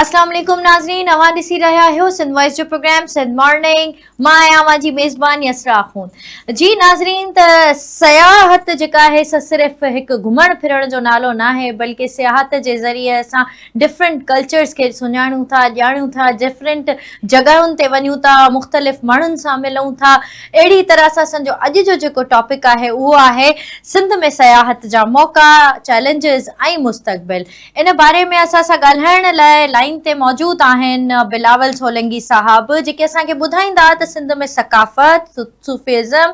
اسلام عليڪم ناظرين اوهان ڏسي رهيا آهيو سنڌ وائس جو پروگرام سنڌ مارننگ مان آهيان اوهان جي ميزبان يسرا آخوند جي ناظرين ته سياحت جيڪا آهي سا صرف هڪ گهمڻ ڦرڻ جو نالو ناهي بلڪه سياحت جي ذريعي اسان ڊفرنٽ ڪلچرز کي سڃاڻون ٿا ڄاڻون ٿا ڊفرنٽ جڳهن تي وڃون ٿا مختلف ماڻهن سان ملون ٿا اهڙي طرح سان اسان جو اڄ جو جيڪو ٽاپڪ آهي اهو آهي سنڌ ۾ سياحت جا موقعا چئلينجز ۽ مستقبل ان باري ۾ اسان سان ڳالهائڻ لاء لائين تي موجود آهن بلاول سولنگي صاحب جيڪي اسان کي ٻڌائيندا ته سنڌ ۾ ثقافت، صوفيزم،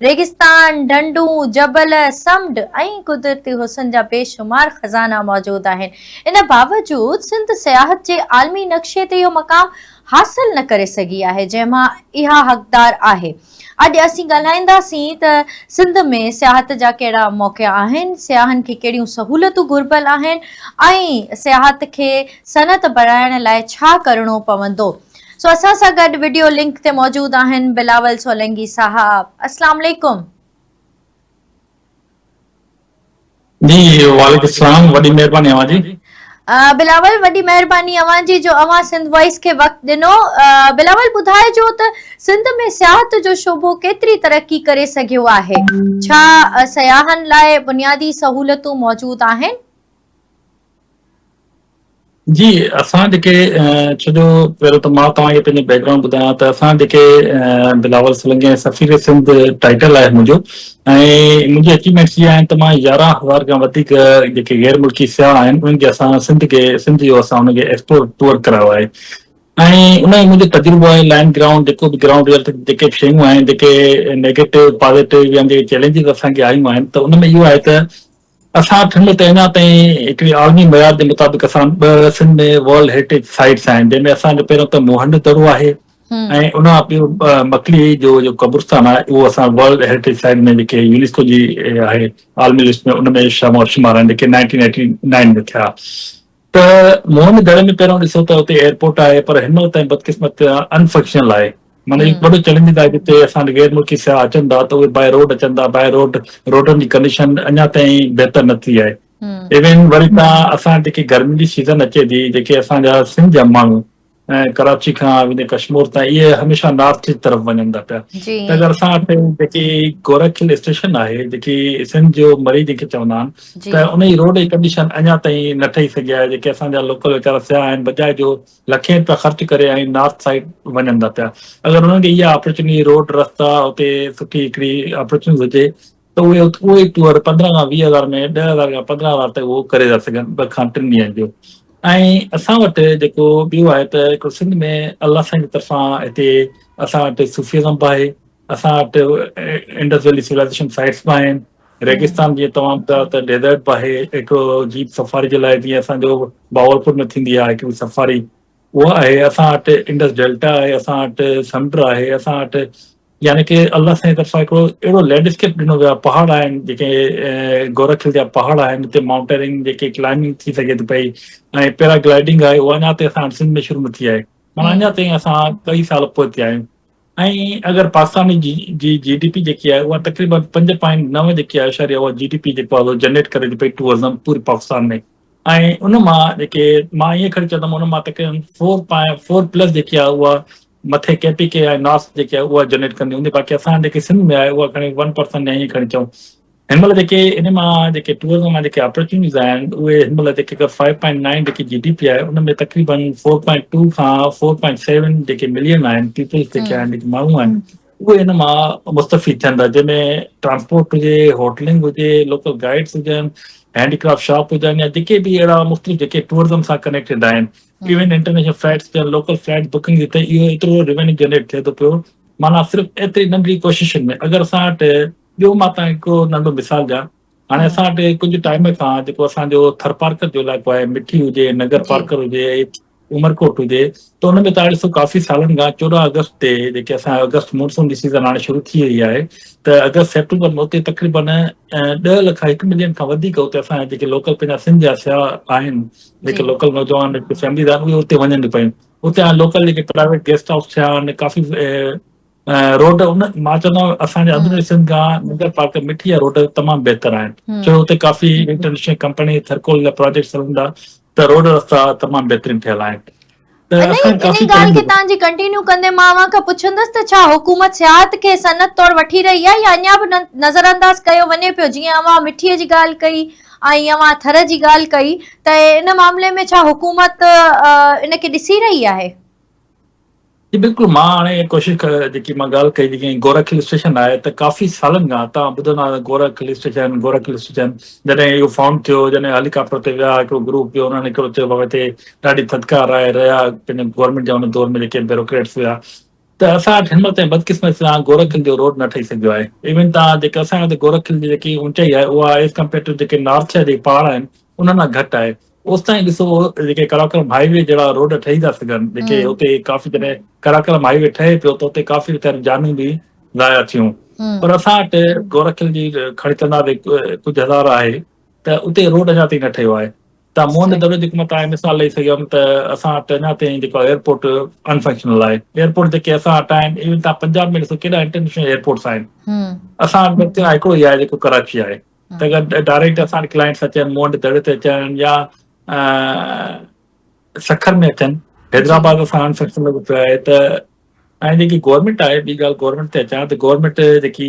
ريگستان، ڍنڍون، جبل، سمنڊ ۽ قدرتي حسن جا بي شمار خزانا موجود آهن ان باوجود سنڌ سياحت جي عالمي نقشي تي اهو مقام حاصل نه ڪري سگهي آهي جنهن مان اها حقدار آهي. اڄ اسين ڳالهائينداسين ته سنڌ ۾ سياحت جا ڪهڙا موقعا آهن، سياحن کي ڪهڙيون سهولتون گهربل آهن ۽ سياحت کي صنعت بڻائڻ لاء ڇا ڪرڻو پوندو. سو اسان سان گڏ وڊيو لنڪ تي موجود آهن بلاول سولنگي صاحب. اسلام عليڪم. جي وعليڪم السلام وڏي مهرباني اوهان جي. بلاول وڏي مهرباني اوهان جي جو اوهان سنڌ وائس کي وقت ڏنو. بلاول ٻڌائجو ته سنڌ ۾ سياحت جو شعبو ڪيتري ترقي ڪري سگهيو آهي؟ ڇا سياحن لاء بنيادي سهولتون موجود آهن؟ جي اسان جيڪي ڇو جو پهريون ته مان توهان کي پنهنجو بيڪ گرائونڊ ٻڌايان ته اسان جيڪي بلاول سولنگي ۽ سفير سنڌ ٽائيٽل آهي منهنجو ۽ منهنجي اچيومينٽس اها آهن ته مان 11,000 کان وڌيڪ جيڪي غير ملڪي سياح آهن انهن کي اسان سنڌ کي سنڌ جو اسان انهن کي ايڪسپلور ٽوئر ڪرايو آهي ۽ ان جو منهنجو تجربو آهي لائن گرائونڊ جيڪو به گرائونڊ ريئلٽي جيڪي به شيون آهن جيڪي نيگيٽو پازيٽو يا جيڪي چئلينجز اسان کي آيون آهن ته ان ۾ اهو آهي ته اسان وٽ هن مهل اڃا تائين هڪڙي عالمي معيار جي مطابق اسان ٻه سنڌ ۾ ورلڊ هيريٽيج سائيٽس آهن جنهن ۾ اسان جو پهريون ته موهن جو دڙو آهي ۽ ان کان ٻيو مڪلي جو جو قبرستان آهي اهو اسان ورلڊ هيريٽيج سائيٽ ۾ جيڪي يونيسڪو جي آهي عالمي لسٽ ۾ ان ۾ شمار آهن جيڪي 1989 ۾ ٿيا ته موهن جي دڙي ۾ پهريون ڏسو ته اتي ايئرپورٽ آهي پر هن مهل تائين بدقسمت ان فنڪشنل آهي معنيٰ هڪ وڏو چئلينج آهي جتي اسان وٽ غير ملڪي سياح اچن ٿا ته اهي باء روڊ اچن ٿا باء روڊ روڊن جي ڪنڊيشن اڃا تائين بهتر نه ٿي آهي ايون وري تان اسان جيڪي گرمين جي سيزن اچي ٿي جيڪي اسان جا سنڌ جا ماڻهو ۽ ڪراچي کان ويندي ڪشمور تائين اهي هميشه نارٿ جي طرف وڃن ٿا پيا ته اگر اسان وٽ جيڪي گورک هل اسٽيشن آهي جيڪي سنڌ جو مري جنهن کي چوندا آهن ته ان جي روڊ جي ڪنڊيشن اڃا تائين نه ٺهي سگهي آهي جيڪي اسان جا لوڪل ويچارا سياح آهن بجاء جو لکين روپيا خرچ ڪري ۽ نارٿ سائيڊ وڃن ٿا پيا اگر انهن کي اها اپرچونٽي روڊ رستا اتي سٺي هڪڙي اپرچونٽي هجي ته اهي اهو ئي ٽوئر 15 کان 20 هزار ۾ 10,000 کان 15,000 تائين اهو ڪري ٿا سگهن ٻه کان ٽن ڏينهن جو ۽ اسان وٽ جيڪو ٻيو آهي ته هڪڙو سنڌ ۾ الله سائين جي طرفان هتي اسان وٽ صوفيزم به آهي اسان وٽ انڊس ويلي سولائزيشن سائيٽس به آهن ريگستان جيئن توهان ٻڌايو ته ڊيزرٽ به آهي هڪڙو جيپ سفاري جي لاء جيئن اسان جو بهاولپور ۾ ٿيندي آهي هڪڙي سفاري اها آهي اسان وٽ انڊس ڊيلٽا آهي اسان وٽ سمنڊ آهي اسان وٽ يعني ڪي الله سائين طرفان هڪڙو اهڙو لينڊ اسڪيپ ڏنو ويو آهي پهاڙ آهن جيڪي گورک هل جا پهاڙ آهن اتي مائونٽينرنگ جيڪي ڪلائمبنگ ٿي سگهي ٿي پئي ۽ پيرا گلائيڊنگ آهي اها اڃا تائين اسان وٽ سنڌ ۾ شروع نه ٿي آهي معنيٰ اڃا تائين اسان ڪئي سال پوئتي آهيون ۽ اگر پاڪستان جي جي جي ڊي پي جيڪي آهي اها تقريبن 5.9 جيڪي آهي اشاريه اها جي ڊي پي جيڪو آهي جنريٽ ڪري ٿي پئي ٽوئرزم پوري پاڪستان ۾ ۽ ان مان جيڪي مان ائين کڻي چوندم ان مان تقريبن 4.4 پلس جيڪي آهي اها مٿي ڪي پي ڪي ۽ نارٿ جيڪي آهي اها جنريٽ ڪندي هوندي باقي اسان جيڪي سنڌ ۾ آهي اها کڻي 1% يا ائين کڻي چئون هن مهل جيڪي ان مان جيڪي ٽوئرزم مان جيڪي اپرچونيٽيز آهن اهي هن مهل جيڪي 5.9 جيڪي جي ڊي پي آهي ان ۾ تقريبن 4.2 کان 4.7 جيڪي ملين آهن پيپلز جيڪي آهن جيڪي ماڻهو آهن اهي ان مان مستفيد ٿين ٿا جنهن ۾ ٽرانسپورٽ هجي هوٽلنگ هجي لوڪل گائيڊس هجن هينڊي ڪرافٽ شاپ هجن يا جيڪي به اهڙا مختلف جيڪي ٽوئرزم سان ڪنيڪٽيڊ آهن ايون انٽرنيشنل فلائٽس هجن لوڪل فلائٽ بڪنگ تي اهو ايترو ريونيو جنريٽ ٿئي ٿو پيو معنيٰ صرف ايتري ننڍڙي ڪوششن ۾ اگر اسان وٽ ٻيو مان تان هڪڙو ننڍو مثال ڏيان هاڻي اسان وٽ ڪجهه ٽائيم کان جيڪو اسان جو ٿرپارڪر جو علائقو آهي مٺي هجي نگر پارڪر هجي عمرڪوٽ هجي ته ان ۾ تان ڏسو ڪافي سالن کان 14 آگسٽ تي جيڪي اسان آگسٽ مونسون جي سيزن هاڻي شروع ٿي وئي آهي ته آگسٽ سيپٽمبر ۾ اتي تقريبن 10 لک 1 ملين کان وڌيڪ اتي اسان جا جيڪي لوڪل پنهنجا سنڌ جا سياح آهن جيڪي لوڪل نوجوان جيڪي فيمليز آهن اهي اتي وڃن پيون اتي هاڻي لوڪل جيڪي پرائيويٽ گيسٽ هائوس ٿيا آهن ڪافي روڊ ان مان چوندو آهيان اسان جي اندروني سنڌ کان ننگر پارڪر مٺي جا روڊ تمام بهتر آهن ڇو اتي ڪافي انٽرنيشنل ڪمپني ٿرڪول جا پراجيڪٽس هلن ٿا ته روڊ رستا تمام بهترين ٺهيل آهن ته انهي اسان انهي ڪافي ڳالهه چئلينج کي توهان جي ڪنٽينيو ڪندي مان اوهان کان پڇندس ته ڇا حڪومت سياحت کي صنعت طور وٺي رهي آهي يا اڃا به نظر انداز ڪيو وڃي پيو جيئن اوهان مٺي جي ڳالهه ڪئي ۽ اوهان ٿر جي ڳالهه ڪئي ته ان معاملي ۾ ڇا حڪومت ان کي ڏسي رهي آهي؟ جي بلڪل مان هاڻي ڪوشش جيڪي مان ڳالهه ڪئي جيڪي گورک هل اسٽيشن آهي ته ڪافي سالن کان توهان ٻڌندا هوندا گورک هل اسٽيشن گورک هل اسٽيشن جڏهن اهو فائونڊ ٿيو جڏهن هيليڪاپٽر تي ويا هڪڙو گروپ ويو انهن هڪڙو چيو بابا هتي ڏاڍي ٿڌڪار آهي رهيا پنهنجي گورنمينٽ جا ان دور ۾ جيڪي بيروڪريٽس هيا ته اسان وٽ هن مهل تائين بدقسمتي سان گورک هل جو روڊ نه ٺهي سگهيو آهي ايون توهان جيڪي اسان وٽ گورک هل جي جيڪي اونچائي آهي اها ايز ڪمپيئر ٽو جيڪي نارٿ جا جيڪي پهاڙ آهن انهن کان گهٽ آهي اوستائين ڏسو جيڪي قراقرم هائي وي جهڙا روڊ ٺهي ٿا سگهن جيڪي اتي ڪافي جڏهن قراقرم هائي وي ٺهي پيو ته اتي ڪافي ويچاريون جانيون به ضايع ٿيون پر اسان وٽ گورکل جي کڻي چونداسين ڪجهه هزار آهي ته اتي روڊ اڃا تائين نه ٺهيو آهي ته مون دڙو جيڪو مان توهان کي مثال ڏئي سگهيم ته اسان وٽ اڃا تائين جيڪو ايئرپورٽ انفنڪشنل آهي ايئرپورٽ جيڪي اسان وٽ آهن ايون توهان پنجاب ۾ ڏسو ڪيڏا انٽرنيشنل ايئرپورٽس آهن اسان وٽ هڪڙو ئي آهي جيڪو ڪراچي آهي ته اگر ڊائريڪٽ اسان وٽ ڪلائنٽس اچن مون وٽ دڙي تي اچن يا سکر ۾ اچن حيدرآباد اسان ان سيڪشن لڳو پيو آهي ته ۽ جيڪي گورنمينٽ آهي ٻي ڳالهه گورنمينٽ تي اچان ته گورنمينٽ جيڪي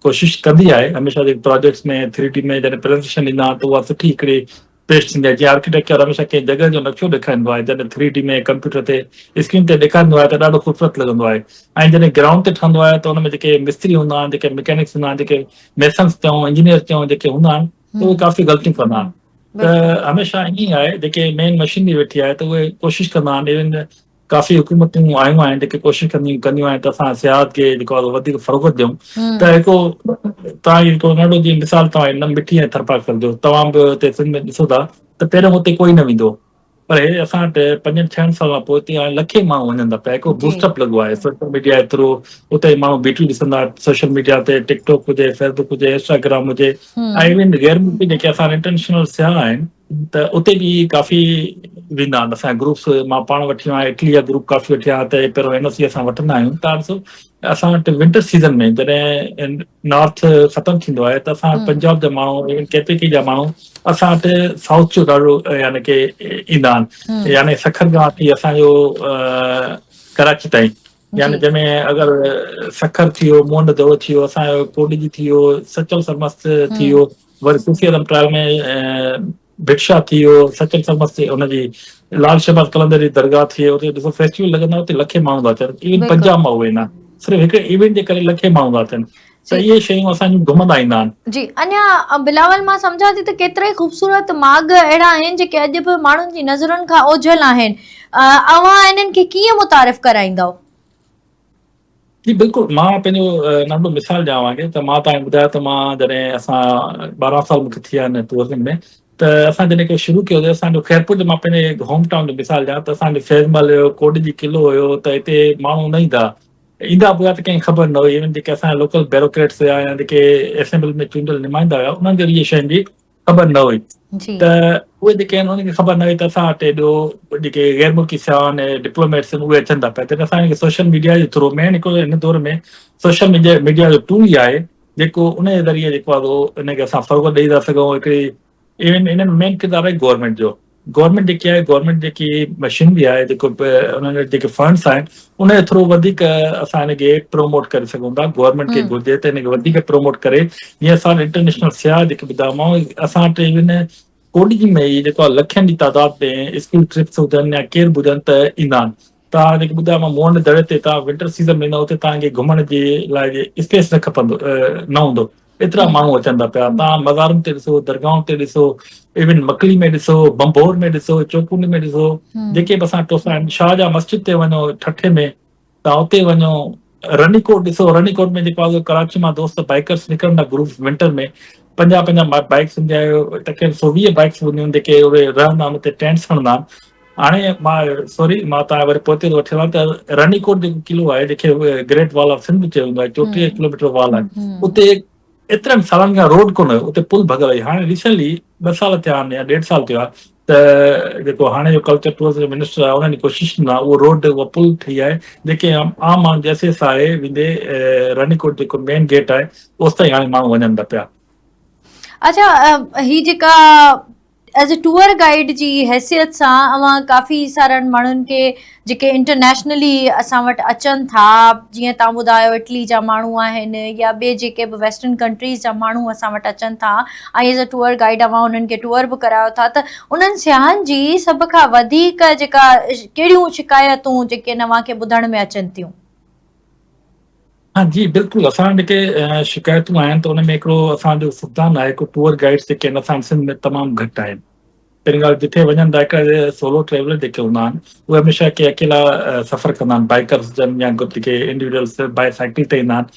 ڪوشش ڪندي آهي هميشه جيڪي پراجيڪٽس ۾ ٿري ڊي ۾ جڏهن پريزنٽيشن ڏيندا آهن ته اها سٺي هڪڙي پيش ٿيندي آهي جيئن آرڪيٽيڪچر هميشه ڪنهن جڳهه جو نقشو ڏيکاريندو آهي جڏهن ٿري ڊي ۾ ڪمپيوٽر تي اسڪرين تي ڏيکاريندو آهي ته ڏاڍو خوبصورت لڳندو آهي ۽ جڏهن گرائونڊ تي ٺهندو آهي ته ان ۾ جيڪي مستري هوندا آهن جيڪي مڪينڪس هوندا آهن جيڪي ميسنس چئون انجنيئر چئون جيڪي هوندا آهن ته اهي ڪافي غلطيون ڪندا آهن ته هميشه ائين ئي آهي جيڪي مين مشينري ويٺي آهي ته اهي ڪوشش ڪندا آهن ايون ڪافي حڪومتون آيون آهن جيڪي ڪوشش ڪنديون ڪنديون آهن ته اسان سياحت کي جيڪو آهي وڌيڪ فروغ ڏيون ته هڪ توهان هڪ ننڍو جيئن مثال توهان هن مٺي ۽ ٿرپارڪر جو توهان به هتي سنڌ ۾ ڏسو ٿا ته پهريون هتي ڪوئي نه ويندو پر هي اسان وٽ پنجن ڇهن سالن کان پوء هتي هاڻي لکين ماڻهو وڃن ٿا پيا هڪڙو بوسٽ اپ لڳو آهي سوشل ميڊيا جي ٿرو اتي ماڻهو بيٺيون ڏسندا سوشل ميڊيا تي ٽڪ ٽاڪ هجي فيسبڪ هجي انسٽاگرام هجي ۽ ايون غير ملڪي جيڪي اسان انٽرنيشنل سياح آهن ته اتي به ڪافي ويندا آهن اسان جا گروپس مان پاڻ وٺي ويو آهيان اٽلي جا گروپ ڪافي وٺي آيا ته پهريون اين او سي اسان وٺندا آهيون تان ڏسو اسان وٽ ونٽر سيزن ۾ جڏهن نارٿ ختم ٿيندو آهي ته اسان پنجاب جا ماڻهو ايون ڪي پي ڪي جا ماڻهو اسان وٽ سائوٿ جو ڏاڍو يعني ڪي ايندا آهن يعني سکر کان وٺي اسان جو ڪراچي تائين يعني جنهن ۾ اگر سکر ٿي ويو موهن دڙو ٿي ويو اسان جو ڪوڏجي ٿي ويو سچل سرمست ٿي ويو وري صوفي عالم ٽرائل ۾ ڀٽ شاهه ٿي ويو، سچل سرمست ان جي لال شهباز قلندر جي درگاهه ٿي وئي، اتي ڏسو فيسٽيول لڳندا اتي لکين ماڻهو ٿا اچن، ايون پنجاب مان اهي نه صرف هڪ ايونٽ جي ڪري لکين ماڻهو ٿا اچن ته اهي شيون اسان جون گهمندا ايندا آهن. جي اڃا بلاول مان سمجهان ٿي ته ڪيترائي خوبصورت ماڳ اهڙا آهن جيڪي اڄ به ماڻهن جي نظرن کان اوجهل آهن اوهان انهن کي ڪيئن متعارف ڪرائيندؤ؟ جي بلڪل مان پنهنجو ننڍو مثال ڏيان اوهان کي ته مان توهان کي ٻڌايو ته مان جڏهن اسان 12 سال مونکي ٿي ويا آهن ٽوئرزم ۾ ته اسان جڏهن ڪو شروع ڪيو ته اسان جو خيرپور جو مان پنهنجي هوم ٽائون جو مثال ڏيان ته اسان جو فيض محل هيو ڪوٽ جي قلعو هيو ته هتي ماڻهو نه ايندا ايندا به هيا ته ڪنهن کي خبر نه هئي ايون جيڪي اسان جا لوڪل بيروڪريٽس هيا يا جيڪي اسيمبلي ۾ چونڊيل نمائندا هيا انهن کي به اهي شين جي خبر نه هئي ته اهي جيڪي آهن انهن کي خبر نه هئي ته اسان وٽ ايڏو جيڪي غير ملڪي سياح آهن ڊپلوميٽس آهن اهي اچن ٿا پيا تڏهن اسان کي سوشل ميڊيا جي ٿرو مين هڪڙو هن دور ۾ سوشل ميڊيا ميڊيا جو ٽول ئي آهي جيڪو ان جي ذريعي جيڪو آهي ان کي اسان فروغ ڏئي ٿا سگهون هڪڙي ايون ان ۾ مين ڪردار آهي گورنمينٽ جو گورنمينٽ جيڪي آهي گورنمينٽ جيڪي مشينري آهي جيڪو انهن وٽ جيڪي فنڊس آهن ان جي ٿرو وڌيڪ اسان ان کي پروموٽ ڪري سگهون ٿا گورنمينٽ کي گهرجي ته ان کي وڌيڪ پروموٽ ڪري جيئن اسان انٽرنيشنل سياح جيڪي ٻڌايومانو اسان وٽ ايون ڪوڏجي ۾ ئي جيڪو آهي لکين جي تعداد ۾ اسڪول ٽرپس هجن يا ڪير به هجن ته ايندا آهن توهان جيڪي ٻڌايو مان موهن دڙي تي توهان ونٽر سيزن ۾ ايندا اتي توهان کي گهمڻ جي لاء اسپيس نه کپندو نه هوندو ايترا ماڻهو اچن ٿا پيا توهان مزارن تي ڏسو درگاهن تي ڏسو ايون مڪلي ۾ ڏسو بمبور ۾ ڏسو چوڪنڊ ۾ ڏسو جيڪي به اسان ٽوسا آهن شاهه جا مسجد تي وڃو ٺٽي ۾ توهان اتي وڃو رني ڪوٽ ڏسو رني ڪوٽ ۾ جيڪو آهي ڪراچي مان دوست بائيڪرس نڪرن ٿا گروپس ونٽر ۾ 50 50 بائيڪس هوندي آهي تقريبن 120 بائيڪس هونديون آهن جيڪي اهي رهندا آهن اتي ٽينٽس هڻندا آهن هاڻي مان سوري مان توهان وري پوئتي ٿو وٺي هلان ته رني ڪوٽ جيڪو قلعو آهي جنهن کي گريٽ وال آف سنڌ به چيو ويندو آهي 34 ڪلوميٽر وال آهي اتي ايترن سالن کان روڊ ڪونه هيو اتي پل ڀڳل هئي هاڻي ريسنٽلي ٻه سال ٿيا آهن يا ڏيڍ سال ٿيو آهي ته جيڪو هاڻي جو ڪلچر ٽوئرزم جو منسٽر آهي انهن جي ڪوششن سان اهو روڊ اها پل ٺهي آهي جيڪي عام ماڻهن جي اسيس آهي ويندي رني ڪوٽ جيڪو مين گيٽ آهي اوستائين هاڻي ماڻهو وڃن ٿا پيا. اڇا هي جيڪا ايز اي ٽوئر گائيڊ جي حيثيت سان اوهان ڪافي سارن ماڻهن کي جيڪي انٽرنيشنلي اسان وٽ اچن ٿا جيئن توهان ٻڌايو اٽلي جا ماڻهو آهن يا ٻي جيڪي به ويسٽرن ڪنٽريز جا ماڻهو اسان وٽ اچن ٿا ۽ ايز اي ٽوئر گائيڊ اوهان انهن کي ٽوئر به ڪرايو ٿا ته انهن سياحن جي سڀ کان وڌيڪ جيڪا ڪهڙيون شڪايتون جيڪي آهن اوهان کي ٻڌڻ ۾ اچن ٿيون؟ ها جي بلڪل اسان وٽ جيڪي شڪايتون آهن ته ان ۾ هڪڙو اسان جو فقدان آهي هڪ ٽوئر گائيڊس جيڪي آهن اسان سنڌ ۾ تمام گهٽ آهن پهرين ڳالهه جتي وڃن ٿا هڪ سولو ٽريولر جيڪي هوندا آهن اهي هميشه ڪي اڪيلا سفر ڪندا آهن بائيڪرس هجن يا جيڪي انڊيوجلس بائي سائيڪل تي ايندا آهن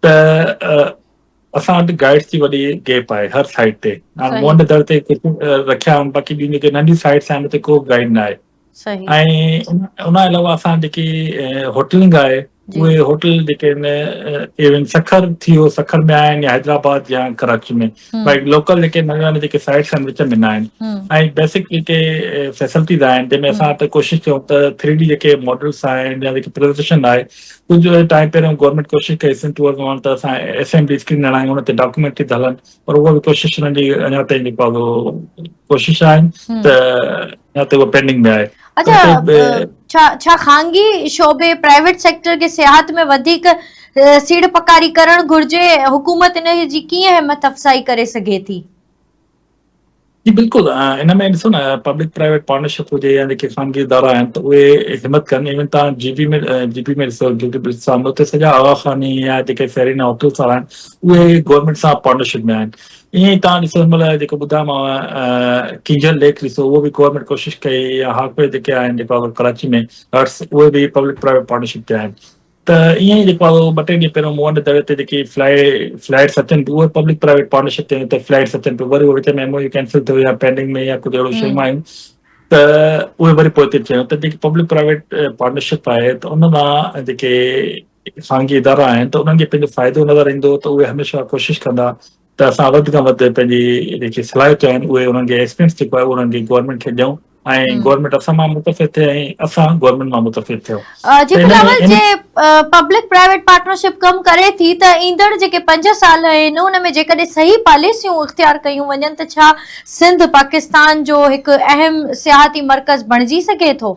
ته اسان وٽ گائيڊس جي وڏي گيپ آهي هر سائيٽ تي هاڻي موهن در تي ڪجهه رکيا آهن باقي ٻيون جيڪي ننڍيون سائيٽس آهن اتي ڪو به گائيڊ نه آهي ۽ ان علاوه اسان جيڪي هوٽلنگ آهي اهي هوٽل جيڪي آهن ايون سکر ٿي ويو سکر ۾ آهن يا حيدرآباد يا ڪراچي ۾ ڀائي لوڪل جيڪي ننڍا ننڍا جيڪي سائيٽس آهن وچ ۾ نه آهن ۽ بيسڪ جيڪي فيسلٽيز آهن جنهن ۾ اسان ته ڪوشش ڪيون ته ٿري ڊي جيڪي ماڊلس آهن يا جيڪي پريزنٽيشن آهي ڪجهه ٽائيم پهريون گورنمينٽ ڪوشش ڪئي سنڌ ٽوئرزم وارن ته اسان ايس ايم ڊي اسڪرين هڻايون ان تي ڊاڪيومينٽري ٿا هلن پر اها به ڪوشش انهن جي اڃا تائين جيڪو آهي ڪوشش آهن ته اڃا تائين اها پينڊنگ ۾ آهي. اڇا ڇا ڇا خانگي شعبي پرائيويٽ سيڪٽر کي سياحت ۾ وڌيڪ سيڙپڪاري ڪرڻ گهرجي حڪومت ان جي ڪيئن همت افزائي ڪري سگهي ٿي؟ جي بلڪل ان ۾ ڏسو نه پبلڪ پرائيويٽ پارٽنرشپ هجي يا جيڪي خانگي ادارا آهن ته اهي همت ڪن ايون تان جي پي ۾ جي پي ۾ ڏسو گلگت بلتستان ۾ اتي سڄا آغا خاني يا جيڪي سيرينا هوٽلس وارا آهن اهي گورنمينٽ سان پارٽنرشپ ۾ آهن ائين ئي تان ڏسو هن مهل جيڪو ٻڌايومانو ڪينجهر ليڪ ڏسو اهو به گورنمينٽ ڪوشش ڪئي يا هاڪ وي جيڪي آهن جيڪو ڪراچي ۾ هٽس اهي به پبلڪ پرائيويٽ پارٽنرشپ تي آهن ته ائين ئي جيڪو آهي ٻه ٽي ڏينهن پهريون مون وٽ دڙي تي جيڪي فلائي فلائيٽس اچن پيون اهي پبلڪ پرائيويٽ پارٽنرشپ تي اتي فلائيٽس اچن پيون وري اهي وچ ۾ ايم او يو ڪينسل ٿيو يا پينڊنگ ۾ يا ڪجهه اهڙو شيون آيون ته اهي وري پوئتي ٿي ويون ته جيڪي پبلڪ پرائيويٽ پارٽنرشپ آهي ته ان مان جيڪي خانگي ادارا آهن ته انهن کي پنهنجو فائدو نظر ايندو ته اهي هميشه ڪوشش ڪندا ته اسان وڌ کان وڌ پنهنجي جيڪي صلاحيتون آهن اهي انهن کي ايڪسپيرينس جيڪو آهي انهن کي گورنمينٽ کي ڏيون ۽ گورنمينٽ اسان مان متفق ٿئي ۽ اسان گورنمينٽ مان متفق ٿيون. جي بلاول جي پبلڪ پرائيويٽ پارٽنرشپ ڪم ڪري ٿي ته ايندڙ جيڪي 5 سال آهن ان ۾ جيڪڏهن صحيح پاليسيون اختيار ڪيون وڃن ته ڇا سنڌ پاڪستان جو هڪ اهم سياحتي مرڪز بڻجي سگهي ٿو؟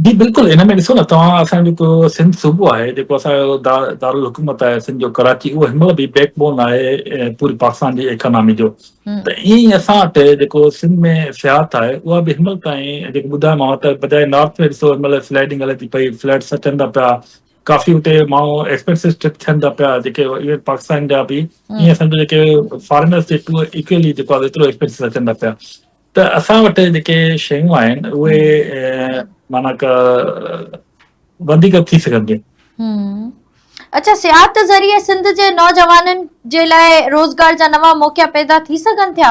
جي بلڪل ان ۾ ڏسو نه توهان اسان جو جيڪو سنڌ صوبو آهي جيڪو اسان جو دارالحڪومت آهي سنڌ جو ڪراچي اهو هن مهل به بيڪ بون آهي پوري پاڪستان جي ايڪانامي جو ته ائين ئي اسان وٽ جيڪو سنڌ ۾ سياحت آهي اها به هن مهل تائين جيڪو ٻڌايومانو ته بجاء نارٿ ۾ ڏسو هن مهل سلائڊنگ هلي ٿي پئي فلڊس اچن ٿا پيا ڪافي اتي ماڻهو ايڪسپينسو ٽرپ ٿين ٿا پيا جيڪي ايون پاڪستان جا به ائين سمجهو جيڪي فارينرس جي ٽو ايڪولي جيڪو آهي ايترو ايڪسپينسز اچن ٿا پيا ته اسان وٽ جيڪي شيون آهن اهي معنيٰ ڪا وڌيڪ ٿي سگهن ٿيون. اڇا سياحت ذريعي سنڌ جي نوجوانن جي لاء روزگار جا نوان موقعا پيدا ٿي سگهن ٿيا؟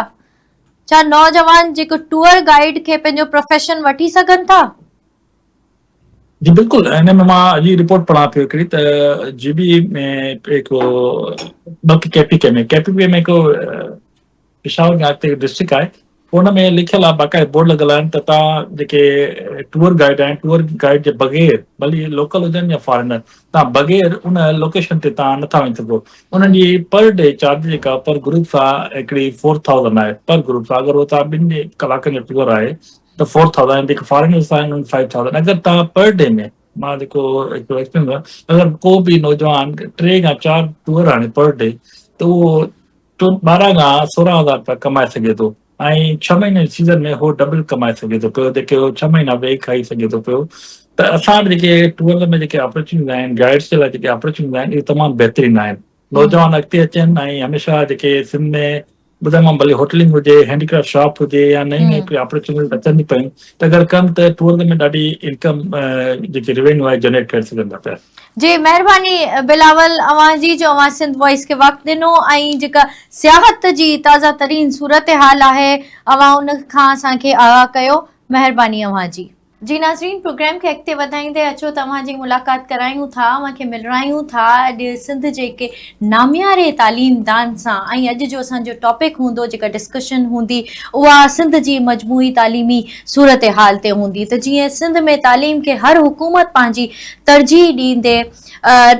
ڇا نوجوان جيڪو ٽوئر گائيڊ کي پنهنجو پروفيشن وٺي سگهن ٿا؟ جي بلڪل ان ۾ مان اڄ ئي رپورٽ پڙهان پيو هڪڙي ته جي بي ۾ هڪڙو بلڪه ڪي پي ڪي ۾ ڪي پي ڪي ۾ هڪڙو پشاور کان اڳتي هڪ ڊسٽرڪٽ آهي ان ۾ لکيل آهي باقاعده بورڊ لڳل آهن ته توهان جيڪي ٽوئر گائيڊ آهن ٽوئر گائيڊ جي بغير ڀلي لوڪل هجن يا فارينر توهان بغير ان لوڪيشن تي توهان نٿا وڃي سگهو انهن جي پر ڊي چارج جيڪا پر گروپ سان هڪڙي فور ٿائوزنڊ آهي پر گروپ سان اگر هو توهان ٻن ڪلاڪن جو ٽوئر آهي ته فور ٿائوزنڊ جيڪي فارينرس آهن انهن فائيو ٿائوزنڊ اگر توهان پر ڊي ۾ مان جيڪو هڪڙو ايڪسپيرينس اگر ڪو به نوجوان ٽي کان چار ٽوئر هڻي پر ڊي ته اهو 12 کان 16 هزار رپيا ڪمائي سگهي ٿو ۽ ڇهه مهيني جي سيزن ۾ هو ڊبل ڪمائي سگهي ٿو پيو جيڪي هو ڇهه مهينا ويهي کائي سگهي ٿو پيو ته اسان وٽ جيڪي ٽوئرزم ۾ جيڪي اپرچونيٽيز آهن گائيڊس جي لاء جيڪي اپرچونيٽيز آهن اهي تمام بهترين آهن نوجوان اڳتي اچن ۽ هميشه جيڪي سنڌ ۾ ٻڌايومانو ڀلي هوٽلنگ هجي هينڊي ڪرافٽ شاپ هجي يا نيون نيون ڪي اپرچونيٽيز اچن ٿي پيون ته اگر ڪن ته ٽوئرزم ۾ ڏاڍي انڪم جيڪي ريونيو آهي جنريٽ ڪري سگهن ٿا پيا. جي مهرباني بلاول اوهان جي جو اوهان سنڌ وائس کي وقت ڏنو ۽ جيڪا سياحت جي تازه ترين صورتحال آهي اوهان ان کان اسان کي آگاهه ڪيو مهرباني اوهان جي. جي ناظرين پروگرام کي اڳتي وڌائيندي اچو ته اوهان جي ملاقات ڪرايون ٿا اوهان کي ملرايون ٿا اڄ سنڌ جي هڪ نامياري تعليم دان سان ۽ اڄ جو اسان جو ٽاپڪ هوندو جيڪا ڊسڪشن هوندي اها سنڌ جي مجموعي تعليمي صورتحال تي هوندي ته جيئن سنڌ ۾ تعليم کي هر حڪومت پنهنجي ترجيح ڏيندي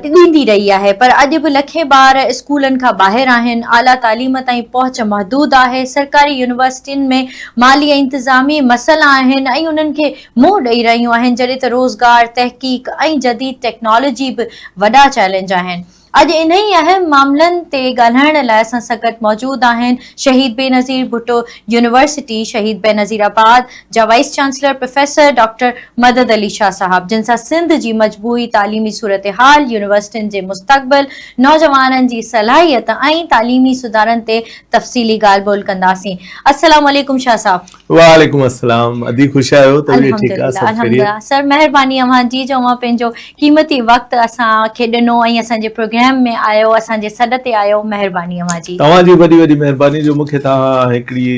ڏيندي رهي آهي پر اڄ به لکين ٻار اسڪولن کان ٻاهر آهن، اعليٰ تعليم تائين پهچ محدود آهي، سرڪاري يونيورسٽين ۾ مالي ۽ انتظامي مسئلا آهن ۽ انهن کي منهن ڏئي رهيون آهن جڏهن ته روزگار، تحقيق ۽ جديد ٽيڪنالاجي به وڏا چئلينج آهن. اڄ انهي اهم معاملن تي ڳالهائڻ لاء اسان سان گڏ موجود آهن شهيد بينظير ڀٽو يونيورسٽي شهيد بينظير آباد جا vice chancellor professor doctor Madad Ali Shah صاحب جن سان سنڌ جي مجموعي تعليمي صورتحال، يونيورسٽين جي مستقبل، نوجوانن جي صلاحيت ۽ تعليمي سڌارن تي تفصيلي ڳالهه ٻولهه ڪنداسين. السلام عليڪم شاهه صاحب. وعليڪم السلام ادي خوش آهيو طبيعت ٺيڪ آ الحمدلله سڀ خيريت. الحمدلله سر مهرباني اوهان جي جو اوهان پنهنجو قيمتي وقت اسان کي ڏنو ۽ اسان جي پروگرام ۾ آيو اسان جي سڏ تي آيو مهرباني اوهان جي. توهان جي وڏي وڏي مهرباني جو مونکي توهان هڪڙي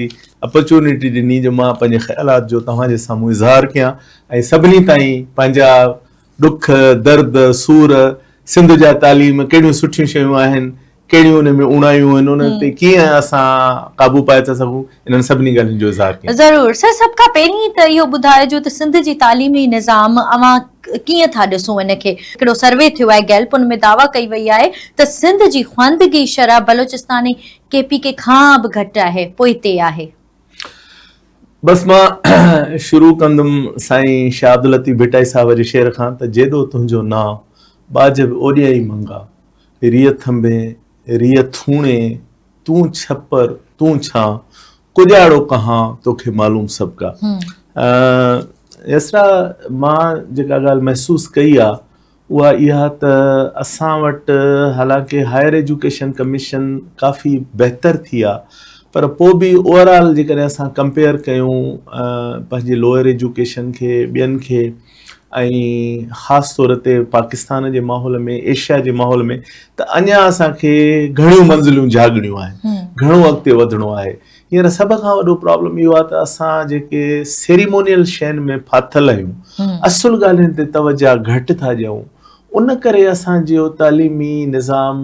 اپرچونٽي ڏني جو مان پنهنجي خيالات جو توهان جي سامهون اظهار ڪيان ۽ سڀني تائين پنهنجا ڏک درد سور سنڌ جا تعليم ڪهڙيون سٺيون شيون آهن ڪهڙيون ان ۾ اوڻايون آهن انهن تي ڪيئن اسان قابو پائي ٿا سگهون انهن سڀني ڳالهين جو اظهار ڪيان. ضرور سر سڀ کان پهرين ته اهو ٻڌائجو ته سنڌ جي تعليمي نظام اوهان ڪيئن ٿا ڏسون ان کي هڪڙو سروي ٿيو آهي گيلپ ان ۾ دعويٰ ڪئي وئي آهي ته سنڌ جي خواندگي شرح بلوچستان ۽ ڪي پي ڪي کان به گهٽ آهي، پوئتي آهي. بس مان شروع ڪندم سائين شاهه عبداللطيف ڀٽائي صاحب جي شعر کان ته جيڏو تنهنجو نانء، ٻاجهه به اوڏيائين ئي منگا. ريء ٿنڀين، ريء ٿوڻي، تون ڇپر، تون ڇانء، ڪڄاڙو ڪهان، توکي معلوم سڀ ڪا. يسرا مان جيڪا ڳالهه محسوس ڪئي آ اها اها ته اسان وٽ حالانڪه هائر ايجوڪيشن ڪميشن ڪافي بهتر ٿي آ پر پوء به اوور آل جيڪڏهن اسان ڪمپيئر ڪيون پنهنجي لوئر ايجوڪيشن کي ٻين کي ۽ خاص طور تي پاڪستان جي ماحول ۾ ايشيا جي ماحول ۾ ته اڃا اسان کي گهڻيون منزلون جهاڳڻيون آهن گهڻو اڳتي وڌڻو آهي هينئر سڀ کان وڏو پرابلم اهو آهي ته اسان جيڪي سيريمونيل شين ۾ ڦاٿل آهيون اصل ڳالهين تي توجه گهٽ ٿا ڏيون ان ڪري اسان جو تعليمي نظام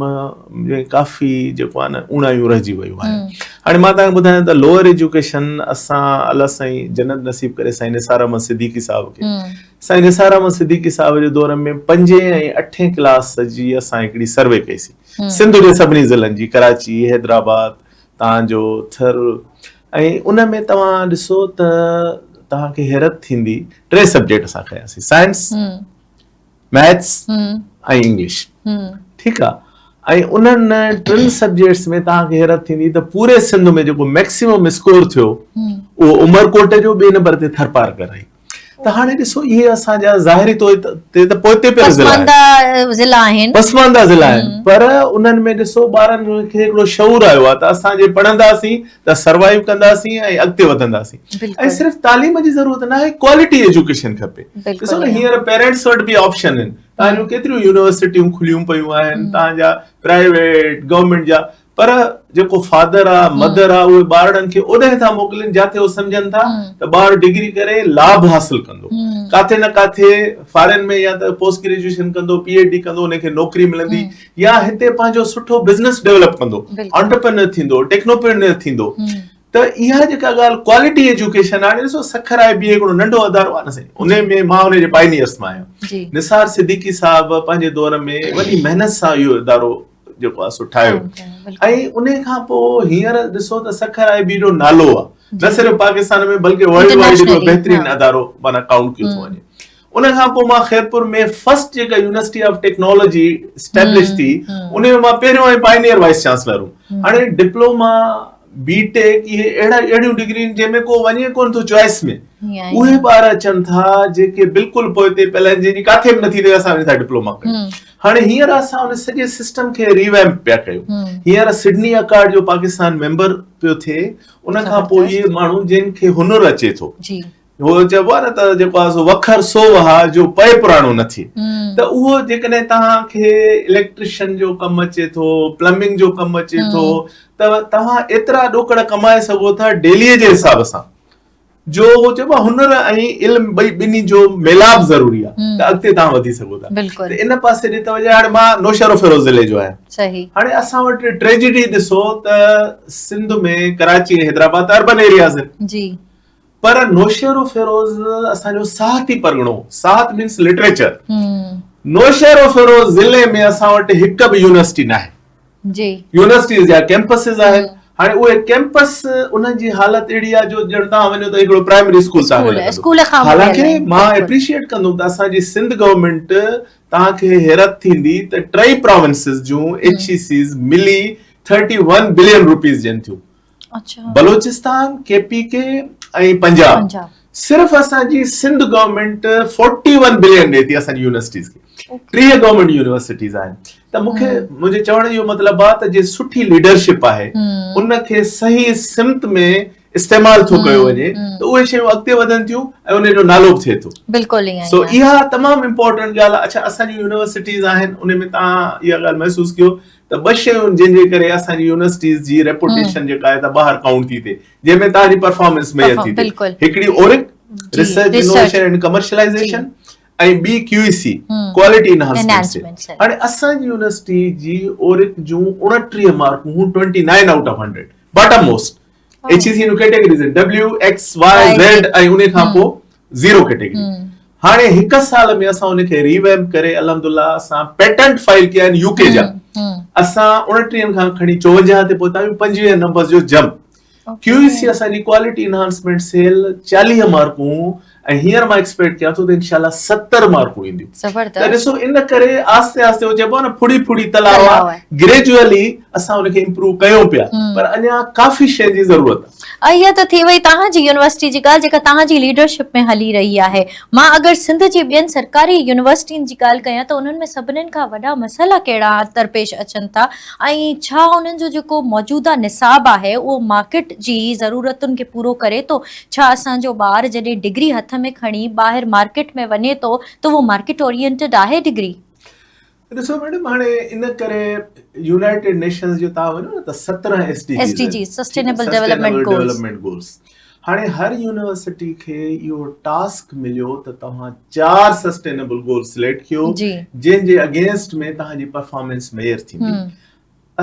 ۾ ڪافي جيڪو آهي نه اوڻايون رهجي ويون آهن هاڻي مان توهان کي ٻڌايان ته لوئر ايجوڪيشن اسان الله سائين جنت نصيب ڪري سائين نثار احمد صديقي صاحب کي سائين نثار احمد صديقي صاحب جي دور ۾ پنجين ۽ اٺين ڪلاس جي اسان هڪڙي سروي ڪئي سي سنڌ جي سڀني ضلعن جي ڪراچي حيدرآباد توهان جو ٿر ۽ ان ۾ توهان ڏسو ته توهان کي حيرت ٿيندي ٽي سبجيڪٽ اسان کنياسين سائنس ميٿس ۽ انگلش ٺيڪ آ ۽ انهن ٽن سبجيڪٽس ۾ توهان کي حيرت ٿيندي ته پوري سنڌ ۾ جيڪو ميڪسيمم اسڪور ٿيو اهو عمرڪوٽ جو ٻئي نمبر تي ٿرپارڪر آئي ته هاڻي ڏسو اهي اسان جا ظاهري طور تي ته پوئتي پيل ضلع آهن پسمانده ضلع آهن پسمانده ضلع آهن پر انهن ۾ ڏسو ٻارن کي هڪڙو شعور آيو آهي ته اسان جي پڙهنداسين ته سروائيو ڪنداسين ۽ اڳتي وڌنداسين ۽ صرف تعليم جي ضرورت نه آهي ڪوالٽي ايجوڪيشن کپي ڏسو نه هينئر پيرنٽس وٽ به آپشن آهن توهان جون ڪيتريون يونيورسٽيون کليون پيون آهن توهان جا پرائيويٽ گورنمينٽ جا پر جيڪو فادر آ مدر آ اهي ٻارڙن کي اوڏانهن ٿا موڪلين جاٿي هو سمجهن ٿا ته ٻار ڊگري ڪري لاڀ حاصل ڪندو ڪاٿي نه ڪاٿي فارين ۾ يا ته پوسٽ گريجوئيشن ڪندو پي ايڇ ڊي ڪندو ان کي نوڪري ملندي يا هتي پنهنجو سٺو بزنس ڊيولپ ڪندو آنٽرپرينر ٿيندو ٽيڪنوپرينر ٿيندو ته اها جيڪا ڳالهه ڪوالٽي ايجوڪيشن آهي ڏسو سکر آء بي هڪڙو ننڍو ادارو آهي نه سائين ان ۾ مان ان جي پائنيئرس مان آهيان نثار صديقي صاحب پنهنجي دور ۾ وڏي محنت سان اهو ادارو جيڪو آهي سو ٺاهيو ۽ ان کان پوء هينئر ڏسو ته سکر آء بي جو نالو آهي نه صرف پاڪستان ۾ بلڪه ورلڊ وائيڊ هڪڙو بهترين ادارو معنيٰ ڪائونٽ ڪيو ٿو وڃي ان کان پوء مان خيرپور ۾ فرسٽ جيڪا يونيورسٽي آف ٽيڪنالاجي اسٽيبلش ٿي ان ۾ مان پهريون ۽ پائنيئر وائيس چانسلر هوم هاڻي ڊپلوما بي ٽيڪ اهي اهڙا اهڙيون ڊگريون جنهن ۾ ڪو وڃي ڪونه ٿو چوائس ۾ اهي ٻار اچن ٿا جيڪي بلڪل پوئتي پيل آهن جن جي ڪاٿي به نٿي ٿئي اسان وڃي ٿا ڊپلوما ڪيون هاڻي هينئر اسان ان سڄي سسٽم کي ريويمپ پيا ڪيون هينئر سڊني اڪارڊ جو پاڪستان ميمبر پيو ٿئي ان کان پوء اهي ماڻهو جن کي هنر اچي ٿو هو چئبو آهي نه ته جيڪو آهي سو وکر سو وها جو پئي پراڻو نه ٿئي ته اهو جيڪڏهن توهان کي اليڪٽريشن جو ڪم اچي ٿو پلمبنگ جو ڪم اچي ٿو ته توهان ايترا ڏوڪڙ ڪمائي سگهو ٿا ڊيلي جي حساب سان جو هو چئبو آهي هنر ۽ علم ٻئي ٻنهي جو ميلاپ ضروري آهي ته اڳتي توهان وڌي سگهو ٿا بلڪل ته ان پاسي ڏي توجه هاڻي مان نوشهروفيروز ضلعي جو آهيان صحيح هاڻي اسان وٽ ٽريجڊي ڏسو ته سنڌ ۾ ڪراچي ۽ حيدرآباد ته اربن ايرياز آهن جي پر نوشهروفيروز اسان جو ساهتي پرڳڻو ساهت مينس لٽريچر نوشهروفيروز ضلعي ۾ اسان وٽ هڪ به يونيورسٽي ناهي جي. يونيورسٽيز جا ڪيمپسز آهن هاڻي اهي ڪيمپس انهن جي حالت اهڙي آهي جو ڄڻ توهان وڃو ته هڪڙو پرائمري اسڪول توهان کي لڳندو حالانڪه مان اپريشيئيٽ ڪندم ته اسان جي سنڌ گورنمينٽ توهان کي حيرت ٿيندي ته ٽئي provinces June H A Cs ملي 31 بلين روپيز ڏين ٿيون بلوچستان ڪي پي ڪي ۽ پنجاب صرف اسان جي سنڌ گورنمينٽ 41 بلين ڏي ٿي اسان جي يونيورسٽيز کي 30 گورنمينٽ يونيورسٽيز آهن ته مونکي منهنجي چوڻ جو مطلب آهي ته جي سٺي ليڊرشپ آهي ان کي صحيح سمت ۾ استعمال ٿو ڪيو وڃي ته اهي شيون اڳتي وڌن ٿيون ۽ ان جو نالو به ٿئي ٿو بلڪل سو اها تمام امپورٽنٽ ڳالهه آهي اڇا اسان جون يونيورسٽيز آهن ان ۾ توهان اها ڳالهه محسوس ڪيو ته ٻه شيون جن جي ڪري اسان جي يونيورسٽيز جي ريپوٽيشن جيڪا آهي ته ٻاهر ڪائونٽ ٿي ٿئي جنهن ۾ توهان جي پرفارمنس ميجر ٿي ٿئي هڪڙي اورڪ ريسرچ انوويشن اينڊ ڪمرشلائيزيشن ۽ ٻي Q E C quality enhancement cell هاڻي اسان جي يونيورسٽي جي اورڪ جون 29 مارڪون هون 29 out of 100 bottom most H E C June categories آهن ڊبليو ايڪس وائي زيڊ ۽ ان کان پوء زيرو ڪيٽيگري هاڻي هڪ سال ۾ اسان ان کي ريويمپ ڪري الحمدلله اسان پيٽنٽ فائل ڪيا آهن يو ڪي جا اسان 29 کان کڻي 54 تي پهتا آهيون 25 نمبر جو جمپ ڪيو اي سي اسان جي ڪوالٽي انهانسمينٽ سيل 40 مارڪون ۽ هينئر مان ايڪسپيڪٽ ڪيان ٿو ته انشاء الله 70 مارڪون اينديون زبردست ته ڏسو ان ڪري آهستي آهستي هو چئبو آهي نه ڦڙي ڦڙي تلاء آهي گريجوئلي اسان ان کي امپروو ڪيون پيا پر اڃا ڪافي شين جي ضرورت آهي. اها ته ٿي وئي توهان جي يونيورسٽي جي ڳالهه جيڪا توهان جي ليڊرشپ ۾ هلي رهي آهي. مان اگر سنڌ جي ٻين سرڪاري يونيورسٽين جي ڳالهه ڪيان ته انهن ۾ سڀنين کان وڏا مسئلا ڪهڙا درپيش اچن ٿا ۽ ڇا انهن جو جيڪو موجوده نصاب آهي اهو مارڪيٽ جي ضرورتن کي پورو ڪري ٿو؟ ڇا اسان جو ٻار جڏهن ڊگري هٿ ۾ کڻي ٻاهر مارڪيٽ ۾ وڃي ٿو ته اهو مارڪيٽ اورينٽيڊ آهي ڊگري؟ ڏسو ميڊم هاڻي ان ڪري يونائيٽيڊ نيشنز جو تان وڃو نه ته 17 S D S D Gs sustainable development goals هاڻي هر يونيورسٽي کي اهو ٽاسڪ مليو ته توهان چار سسٽينبل گول سليڪٽ ڪيو جنهن جي اگينسٽ ۾ توهان جي پرفارمنس ميجر ٿيندي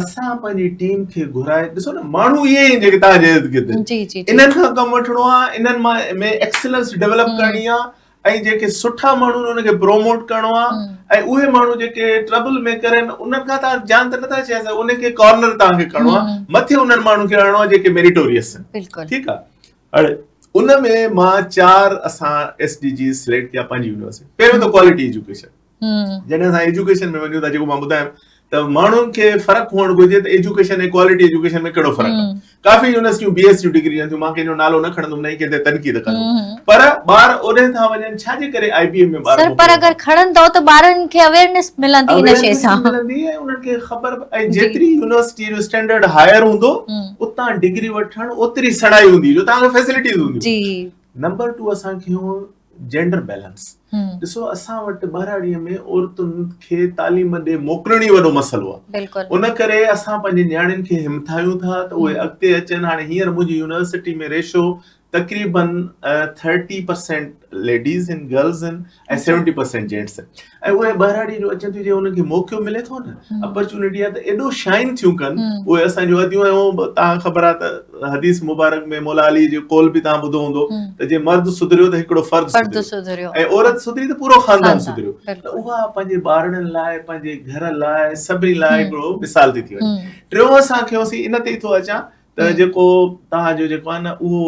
اسان پنهنجي ٽيم کي گهرائي ڏسو نه ماڻهو اهي آهن جيڪي توهان جي ارد گرد انهن کان ڪم وٺڻو آهي انهن مان ۾ ايڪسلنس ڊيولپ ڪرڻي آهي ۽ جيڪي سٺا ماڻهو آهن انهن کي پروموٽ ڪرڻو آهي ۽ اهي ماڻهو جيڪي ٽربل ميڪر آهن انهن کان توهان جان ته نٿا چئي سگهو انهن کي ڪارنر توهان کي ڪرڻو آهي مٿي انهن ماڻهن کي آڻڻو آهي جيڪي ميريٽوريس آهن ٺيڪ آهي هاڻي ان ۾ مان چار اسان ايس ڊي جيز سليڪٽ ڪيا پنهنجي يونيورسٽي پهريون ته ڪوالٽي ايجوڪيشن جڏهن اسان ايجوڪيشن ۾ وڃون ٿا جيڪو مان ٻڌايم ته ماڻهن کي فرق هئڻ گهرجي ته ايجوڪيشن ۽ ڪوالٽي ايجوڪيشن ۾ ڪهڙو فرق آهي ڪافي يونيورسٽيون بي ايس جون ڊگري ڏين ٿيون مان ڪنهن جو نالو نه کڻندم نه ئي ڪنهن تي تنقيد ڪندم پر ٻار اوڏانهن ٿا وڃن ڇا جي ڪري آء بي ايم ۾ ٻار سر پر اگر کڻندو ته ٻارن کي اويئرنيس ملندي ان شيء سان ملندي ۽ انهن کي خبر ۽ جيتري يونيورسٽي جو اسٽينڊرڊ هائر هوندو اتان ڊگري وٺڻ اوتري سڻائي هوندي جو توهان کي فيسلٽيز هونديون جي نمبر 2 اسان کي جينڊر بيلنس ڏسو اسان وٽ ٻهراڙي ۾ عورتن کي تعليم ڏي موڪلڻ ئي وڏو مسئلو آهي ان ڪري اسان پنهنجي نياڻين کي همٿايون ٿا ته اهي اڳتي اچن هاڻي هينئر منهنجي يونيورسٽي ۾ ريشو تقريبن 30% ليڊيز آهن گرلز آهن ۽ 70% جينٽس آهن ۽ اهي ٻهراڙي جو اچن ٿيون جي انهن کي موقعو ملي ٿو نه اپرچونٽي آهي ته ايڏو شائن ٿيون ڪن اهي اسان جون اديون ۽ توهان خبر آهي ته حديث مبارڪ ۾ مولا علي جو قول به توهان ٻڌو هوندو ته جي مرد سڌريو ته هڪڙو فرد سڌريو ۽ عورت سڌري ته پورو خاندان سڌريو ته اها پنهنجي ٻارڙن لاء پنهنجي گهر لاء سڀني لاء هڪڙو مثال ٿي ٿي وڃي ٽيون اسان کيوسين ان تي ئي ٿو اچان ته جيڪو توهان جو جيڪو آهي نه اهو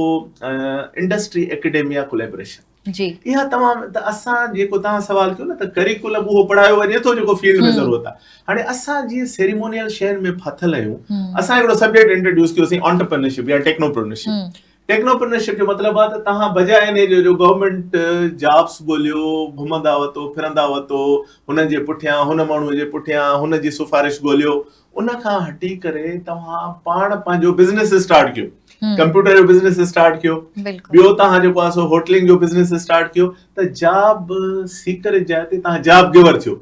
انڊسٽري اڪيڊميا ڪوليبريشن جي. اها تمام ته اسان جيڪو توهان سوال ڪيو نه ته ڪريڪولم اهو پڙهايو وڃي ٿو جيڪو فيلڊ ۾ ضرورت آهي هاڻي اسان جيئن سيريمونيل شين ۾ ڦاٿل آهيون اسان هڪڙو سبجيڪٽ انٽروڊيوس ڪيوسين آنٽرپرنرشپ يا ٽيڪنوپرنرشپ ٽيڪنوپرنرشپ جو مطلب آهي ته توهان بجاء انهي جو جو گورنمينٽ جابس ڳوليو گهمندا وتو ڦرندا وتو هن جي پٺيان هن ماڻهو جي پٺيان هن جي سفارش ڳوليو ان کان هٽي ڪري توهان پاڻ پنهنجو بزنس اسٽارٽ ڪيو ڪمپيوٽر جو بزنس اسٽارٽ ڪيو ٻيو توهان جيڪو آهي سو هوٽلنگ جو بزنس اسٽارٽ ڪيو ته جاب سيڪر جي جاء تي توهان جاب گيور ٿيو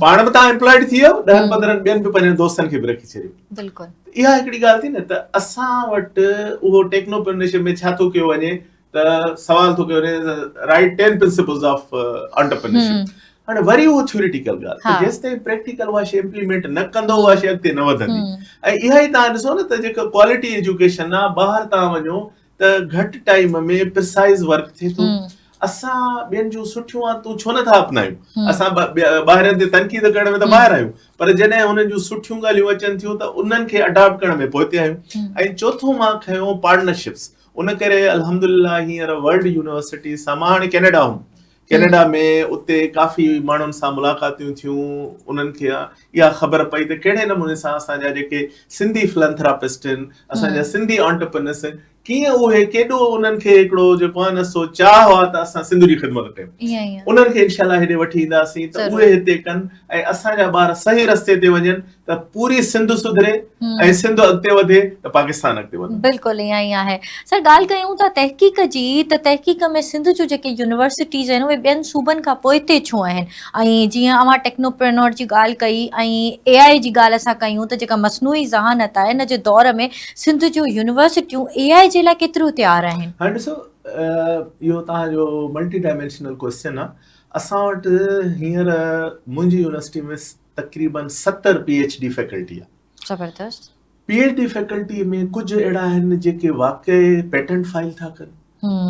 پاڻ به توهان امپلائيڊ ٿي ويو ڏهن پندرهن ٻين به پنهنجن دوستن کي به رکي ڇڏيو بلڪل اها هڪڙي ڳالهه ٿي نه ته اسان وٽ اهو ٽيڪنوپرنرشپ ۾ ڇا ٿو ڪيو وڃي ته ته سوال ٿو ڪيو وڃي write 10 principles of entrepreneurship. هاڻي وري اهو ٿيوريٽيڪل ڳالهه ته جيستائين پريڪٽيڪل اها شيء امپليمينٽ نه ڪندو اها شيء اڳتي نه وڌندي. ۽ اها ئي توهان ڏسو نه ته جيڪا ڪوالٽي ايجوڪيشن آهي ٻاهر توهان وڃو ته گهٽ ٽائيم ۾ پرسائز ورڪ ٿئي ٿو. اسان ٻين جون سٺيون عادتون ڇو نٿا اپنايون؟ اسان ٻاهرين تي تنقيد ڪرڻ ۾ ته ماهر آهيون پر جڏهن انهن جون سٺيون ڳالهيون اچن ٿيون ته انهن کي اڊاپٽ ڪرڻ ۾ پوئتي آهيون. ۽ چوٿون مان کنيو پارٽنرشپس. ان ڪري الحمدلله هينئر ورلڊ يونيورسٽي سان مان هاڻي ڪينيڊا هوم، ڪينيڊا ۾ اتي ڪافي ماڻهن سان ملاقاتيون ٿيون، انهن کي اها خبر پئي ته ڪهڙي نموني سان اسان جا جيڪي سنڌي فلنٿراپسٽ آهن، اسان جا سنڌي آنٽرپرينرس آهن، ڪيئن اهي ڪيڏو انهن کي هڪڙو جيڪو آهي نه سو چاهه آهي ته اسان سنڌ جي خدمت ڪيون. انهن کي انشاء الله هيڏي وٺي اينداسين ته اهي هتي ڪن ۽ اسان جا ٻار صحيح رستي تي وڃن ته پوري سنڌ سڌري ۽ سنڌ اڳتي وڌي ته پاڪستان اڳتي وڌندو. بلڪل ائين ئي آهي سر. ڳالهه ڪيون ٿا تحقيق جي ته تحقيق ۾ سنڌ جون جيڪي يونيورسٽيز آهن اهي ٻين صوبن کان پوئتي ڇو آهن ۽ جيئن اوهان ٽيڪنوپرينور جي ڳالهه ڪئي ۽ اي آء جي ڳالهه اسان ڪيون ته جيڪا مصنوعي ذهانت آهي ان جي دور ۾ سنڌ جون يونيورسٽيون اي آء جي لاء ڪيتريون تيار آهن؟ هاڻي ڏسو اهو توهان جو ملٽي ڊائمينشنل ڪوئسچن آهي. اسان وٽ هينئر منهنجي يونيورسٽي ۾ تقريبن 70 پي ايڇ ڊي فيڪلٽي آ. زبردست. پي ايڇ ڊي فيڪلٽي ۾ ڪجهه اهڙا آهن جيڪي واقعي پيٽنٽ فائل ٿا ڪن،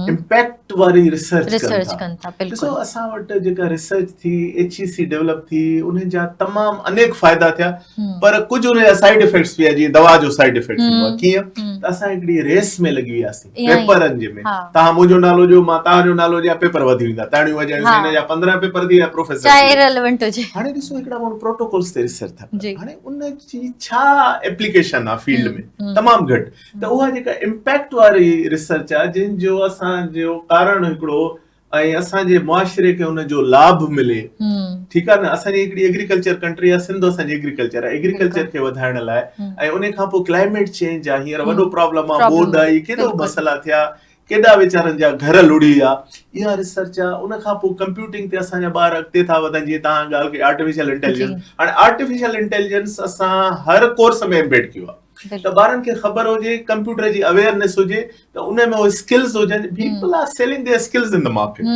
امپيڪٽ واري ريسرچ ڪن ٿا. ڏسو اسان وٽ جيڪا ريسرچ ٿي، ايڇ اي سي ڊيولپ ٿي، انهن جا تمام انيڪ فائدا ٿيا پر ڪجهه ان جا سائيڊ افيڪٽس به آهن، جيئن دوا جو سائيڊ افيڪٽ ٿيندو آهي. ڪيئن ته اسان هڪڙي ريس ۾ لڳي وياسين پيپرن جي ۾، توهان منهنجو نالو ڏيو مان توهان جو نالو ڏيان، پيپر وڌي ويندا، تاڙيون وڄايون هن جا 15 پيپر ٿي ويا پروفيسر چاهي اريليونٽ هجي. هاڻي ڏسو هڪڙا ماڻهو پروٽوڪولز تي ريسرچ ٿا ڪن، هاڻي ان جي ڇا ايپليڪيشن آهي فيلڊ ۾ تمام گهٽ. ته اها جيڪا امپيڪٽ واري ريسرچ آهي جنهن جو اسان جو ڪارڻ هڪڙو ۽ اسان جي معاشري کي ان جو لاڀ ملي، ٺيڪ آهي نه. اسان جي هڪڙي ايگريڪلچر ڪنٽري آهي سنڌ، اسان جي ايگريڪلچر آهي، ايگريڪلچر کي وڌائڻ لاء ۽ ان کان پوء ڪلائميٽ چينج آهي، هينئر وڏو پرابلم آهي، ٻوڏ آئي، ڪيڏو مسئلا ٿيا، ڪيڏا ويچارن جا گهر لڙهي ويا، اها ريسرچ آهي. ان کان پوء ڪمپيوٽنگ تي اسان جا ٻار اڳتي ٿا وڌن، جيئن توهان ڳالهه ڪئي آرٽيفيشل انٽيليجنس، هاڻي آرٽيفيشل انٽيليجنس اسان هر ڪورس ۾ امبيڊ ڪيو آهي ته ٻارن کي خبر هجي، ڪمپيوٽر جي اويئرنيس هجي ته ان ۾ اهي اسڪلز هجن. People are selling their skills in the market.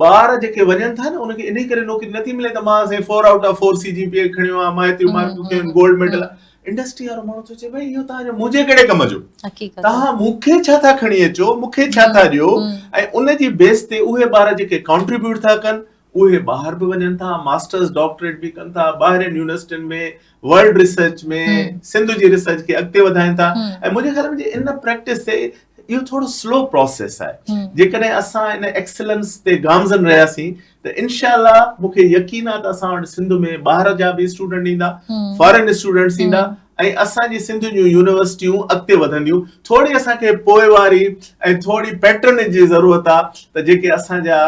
ٻار جيڪي وڃن ٿا نه ان کي انهي ڪري نوڪري نٿي ملي ته مان سائين 4 آئوٽ آف 4 سي جي پي اي کڻيو آهي، مان ايتريون مارڪون کنيون آهن، گولڊ ميڊل آهي. انڊسٽري وارو ماڻهو ٿو چئي ڀائي اهو توهان جو منهنجي ڪهڙي ڪم جو، توهان مون کي ڇا ٿا کڻي اچو، مون کي ڇا ٿا ڏيو. ۽ ان جي بيس تي اهي ٻار جيڪي ڪانٽريبيوٽ ٿا ڪن اهي ٻاهر به وڃن ٿا، ماسٽرز ڊاڪٽريٽ به ڪن ٿا، ٻاهرين يونيورسٽين ۾ ورلڊ ريسرچ ۾ سنڌ جي ريسرچ کي اڳتي وڌائين ٿا. ۽ منهنجي خيال ۾ جي ان پريڪٽس تي اهو ٿورو سلو پروسيس آهي، جيڪڏهن اسان ان ايڪسلنس تي گامزن رهياسين ته انشاء الله مون کي يقين آهي ته اسان وٽ سنڌ ۾ ٻاهر جا به اسٽوڊنٽ ايندا، فارن اسٽوڊنٽس ايندا ۽ اسان جي سنڌ جون يونيورسٽيون اڳتي وڌنديون. ٿوري اسان کي پوئواري ۽ ٿوري پيٽرنيج جي ضرورت آهي ته جيڪي اسان جا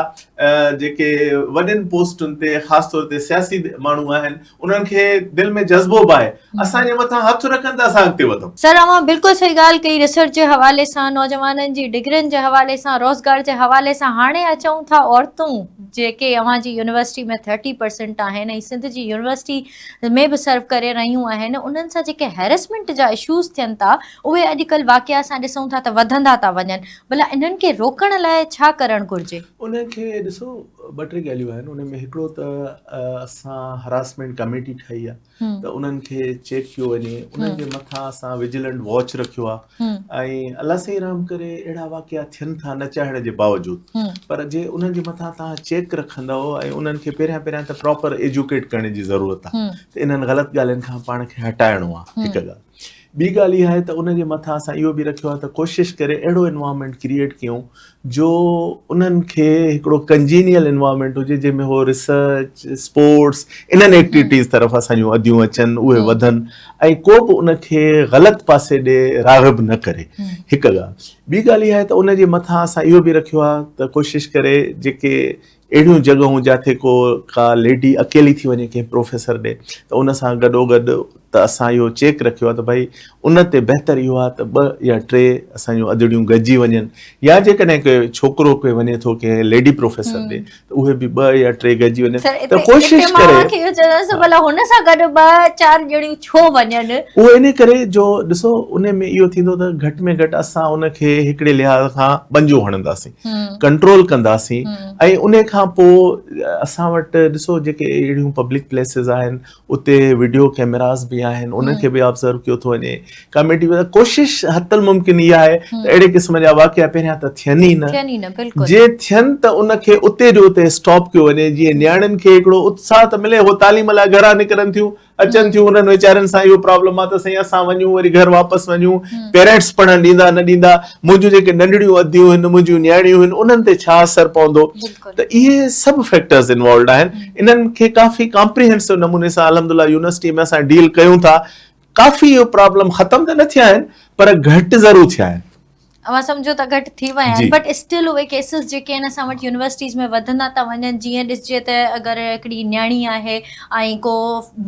جيڪي وڏين پوسٽن تي خاص طور تي سياسي ماڻهو آهن انهن کي دل ۾ جذبو به آهي اسان جي مٿان هٿ رکن ته اسان اڳتي وڌون. سر اوهان بلڪل صحيح ڳالهه ڪئي ريسرچ جي حوالي سان نوجوانن جي ڊگرين جي حوالي سان روزگار جي حوالي سان هاڻي اچون ٿا عورتون جيڪي اوهان جي يونيورسٽي ۾ ٿرٽي پرسنٽ آهن ۽ سنڌ جي يونيورسٽي ۾ به سرو ڪري رهيون آهن انهن سان جيڪي هيرسمينٽ جا اشوز ٿين ٿا اهي اڄڪلهه واقعا اسان ڏسون ٿا ته وڌندا ٿا وڃن ڀلا انهن کي روڪڻ لاء ڇا ڪرڻ گهرجي؟ انهن کي ڏسو ٻه ٽي ڳالهيون آهن ان ۾ هڪڙو ته اسان هراسمينٽ ڪميٽي ٺاهي آهي ته انهن کي چيڪ ڪيو وڃي انهن جي مٿان اسان وجلنٽ واچ رکيو آهي ۽ الله سائين رحم ڪري اهڙا واقعا ٿين ٿا نه چاهڻ جي باوجود پر جي انهن جي مٿان توهان چيڪ رکندؤ ۽ انهن کي پهريان پهريان ته پراپر ايجوڪيٽ ڪرڻ جي ضرورت آهي ته انهن غلط ڳالهين کان پاڻ کي هٽائڻو آهي هڪ ڳالهه ٻي ڳالهه اها آهي ته ان جي مٿان اسان اهو به رکيو آهي ته ڪوشش ڪري اهڙو انوائرمينٽ ڪريئيٽ ڪيون جو انهن کي هڪڙو ڪنجينيل انوائرمينٽ هجي جنهن ۾ هو ريسرچ اسپورٽس انهن ايڪٽيوٽيز طرف اسان جون اديون اچن اهي وڌن ۽ ڪو به ان کي غلط پاسي ڏي راغب نه ڪري هڪ ڳالهه ٻي ڳالهه اها آهي ته ان جي مٿان اسان اهو به رکيو آهي ته ڪوشش ڪري جيڪي اهڙيون جڳهون جاٿي ڪو ڪا ليڊي اڪيلي ٿي وڃي ڪنهن پروفيسر ڏي ته ان سان گڏو گڏ ته اسان اهو چيڪ رکيو آهي ته ڀائي ان تي بهتر اهو آهي ته ٻه يا ٽي اسان جون ادڙيون گڏجي وڃن يا جيڪڏهن ڪو ڇوڪرو ڪوئي وڃي ٿو ڪنهن ليڊي پروفيسر ڏي ته اهي به ٻه يا ٽي گڏجي وڃن ته ڪوشش ڪري اهو چوندس ڀلا هن سان گڏ ٻه چار ڄڻيون ڇو وڃن؟ اهو ان ڪري جو ڏسو ان ۾ اهو ٿيندو ته گهٽ ۾ گهٽ اسان ان کي هڪڙي لحاظ کان ٻنجو هڻنداسين ڪنٽرول ڪنداسين ۽ ان کان پوء اسان وٽ ڏسو جيڪي اهڙيون پبلڪ پليسز آهن اتي وڊيو ڪيمراز به آهن انهن کي به آبزرو ڪيو ٿو وڃي ڪاميٽي به ڪوشش حت الممڪن اها آهي ته اهڙي قسم جا واقعا پهريان ته ٿين ئي نه جي ٿين ته ان کي اتي جو اتي اسٽاپ ڪيو وڃي جيئن نياڻين کي هڪڙو اتساهه ته ملي هو تعليم لاء گهران نڪرن ٿيون اچن ٿيون انهن ويچارن سان اهو پرابلم آهي ته سائين اسان وڃون وري گهر واپس وڃون پيرنٽس پڙهڻ ڏيندا نه ڏيندا منهنجون جيڪي ننڍڙيون اديون آهن منهنجون نياڻيون آهن انهن تي ڇا اثر پوندو ته اهي سڀ فيڪٽرز انوالوڊ آهن انهن کي ڪافي ڪامپريهنسو نموني سان الحمدلله يونيورسٽي ۾ اسان ڊيل ڪيون ٿا ڪافي اهي پرابلم ختم ته نه ٿيا آهن پر گهٽ ضرور ٿيا آهن. اوهان سمجهو ته گهٽ ٿي ويا آهن بٽ اسٽل اهي ڪيسز جيڪي آهن اسان وٽ يونيورسٽيز ۾ وڌندا ٿا وڃن جيئن ڏسجي ته اگر هڪڙي نياڻي آهي ۽ ڪو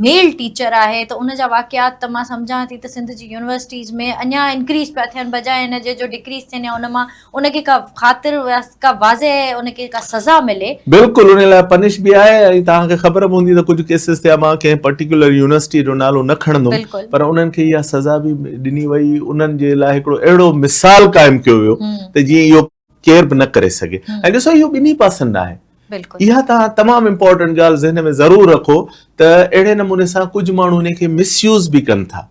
ميل ٽيچر آهي ته ان جا واقعات ته مان سمجهان ٿي ته سنڌ جي يونيورسٽيز ۾ اڃا انڪريز پيا ٿين بجاء ان جي جو ڊڪريز ٿين يا ان مان ان کي ڪا خاطر ڪا واضح ان کي ڪا سزا ملي. بلڪل ان لاء پنش به آهي ۽ توهان کي خبر به هوندي ته ڪجهه ڪيسز ٿيا مان ڪنهن پرٽيڪيولر يونيورسٽي جو نالو نه کڻندم پر انهن کي اها سزا به ڏني وئي انهن جي لاء هڪڙو اهڙو مثال قائم ڪيو ويو ته جيئن اهو ڪير به نه ڪري سگهي ۽ ڏسو اهو ٻنهي پاسن ڏانهن آهي اها توهان تمام امپورٽنٽ ڳالهه ذهن ۾ ضرور رکو ته اهڙي نموني سان ڪجهه ماڻهو ان کي مس يوز به ڪن ٿا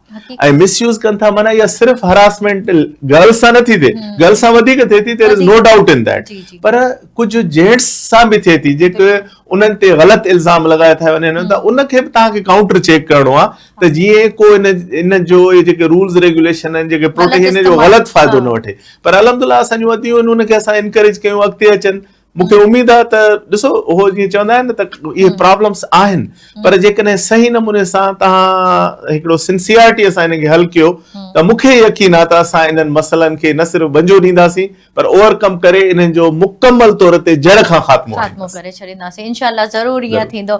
۽ مس يوز ڪن ٿا معنيٰ اها صرف هراسمينٽ گرلز سان نٿي ٿئي گرلز سان وڌيڪ ٿئي ٿي there is no doubt in that پر ڪجهه جينٽس سان به ٿئي ٿي جيڪي انهن تي غلط الزام لڳايا ٿا وڃن ته ان کي به توهان کي ڪائونٽر چيڪ ڪرڻو آهي ته جيئن ڪو ان ان جو جيڪي رولز ريگيوليشن آهن جيڪي پروٽيڪشن جو غلط فائدو نه وٺي پر الحمدلله اسان جون اديون آهن ان کي اسان انڪريج ڪيون اڳتي اچن مون کي اميد آهي ته ڏسو هو جيئن چوندا آهن نه ته اهي پرابلمس آهن پر جيڪڏهن صحيح نموني سان توهان هڪڙو سنسيئرٽي سان انهن کي حل ڪيو ته مون کي يقين آهي ته اسان انهن مسئلن کي نه صرف ٻنجو ڏينداسين پر اوور ڪم ڪري انهن جو مڪمل طور تي جڙ کان خاتمو خاتمو ڪري ڇڏينداسين انشاء الله ضرور ائين ٿيندو.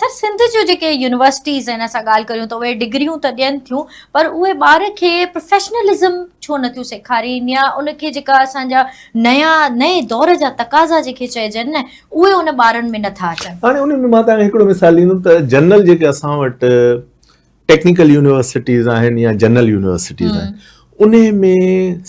سر سنڌ جون جيڪي يونيورسٽيز آهن اسان ڳالهه ڪريون ته اهي ڊگريون ته ڏين ٿيون پر اهي ٻار کي پروفيشنلزم ڇو نٿيون سيکارين يا ان کي جيڪا اسان جا نيا نئين دور جا تقاضا جيڪي چئجن نه اهي ان ٻارن ۾ نٿا اچن. هاڻي ان ۾ مان توهان کي هڪڙو مثال ڏيندم ته جنرل جيڪي اسان وٽ ٽيڪنيڪل يونيورسٽيز آهن يا جنرل يونيورسٽيز آهن انهي ۾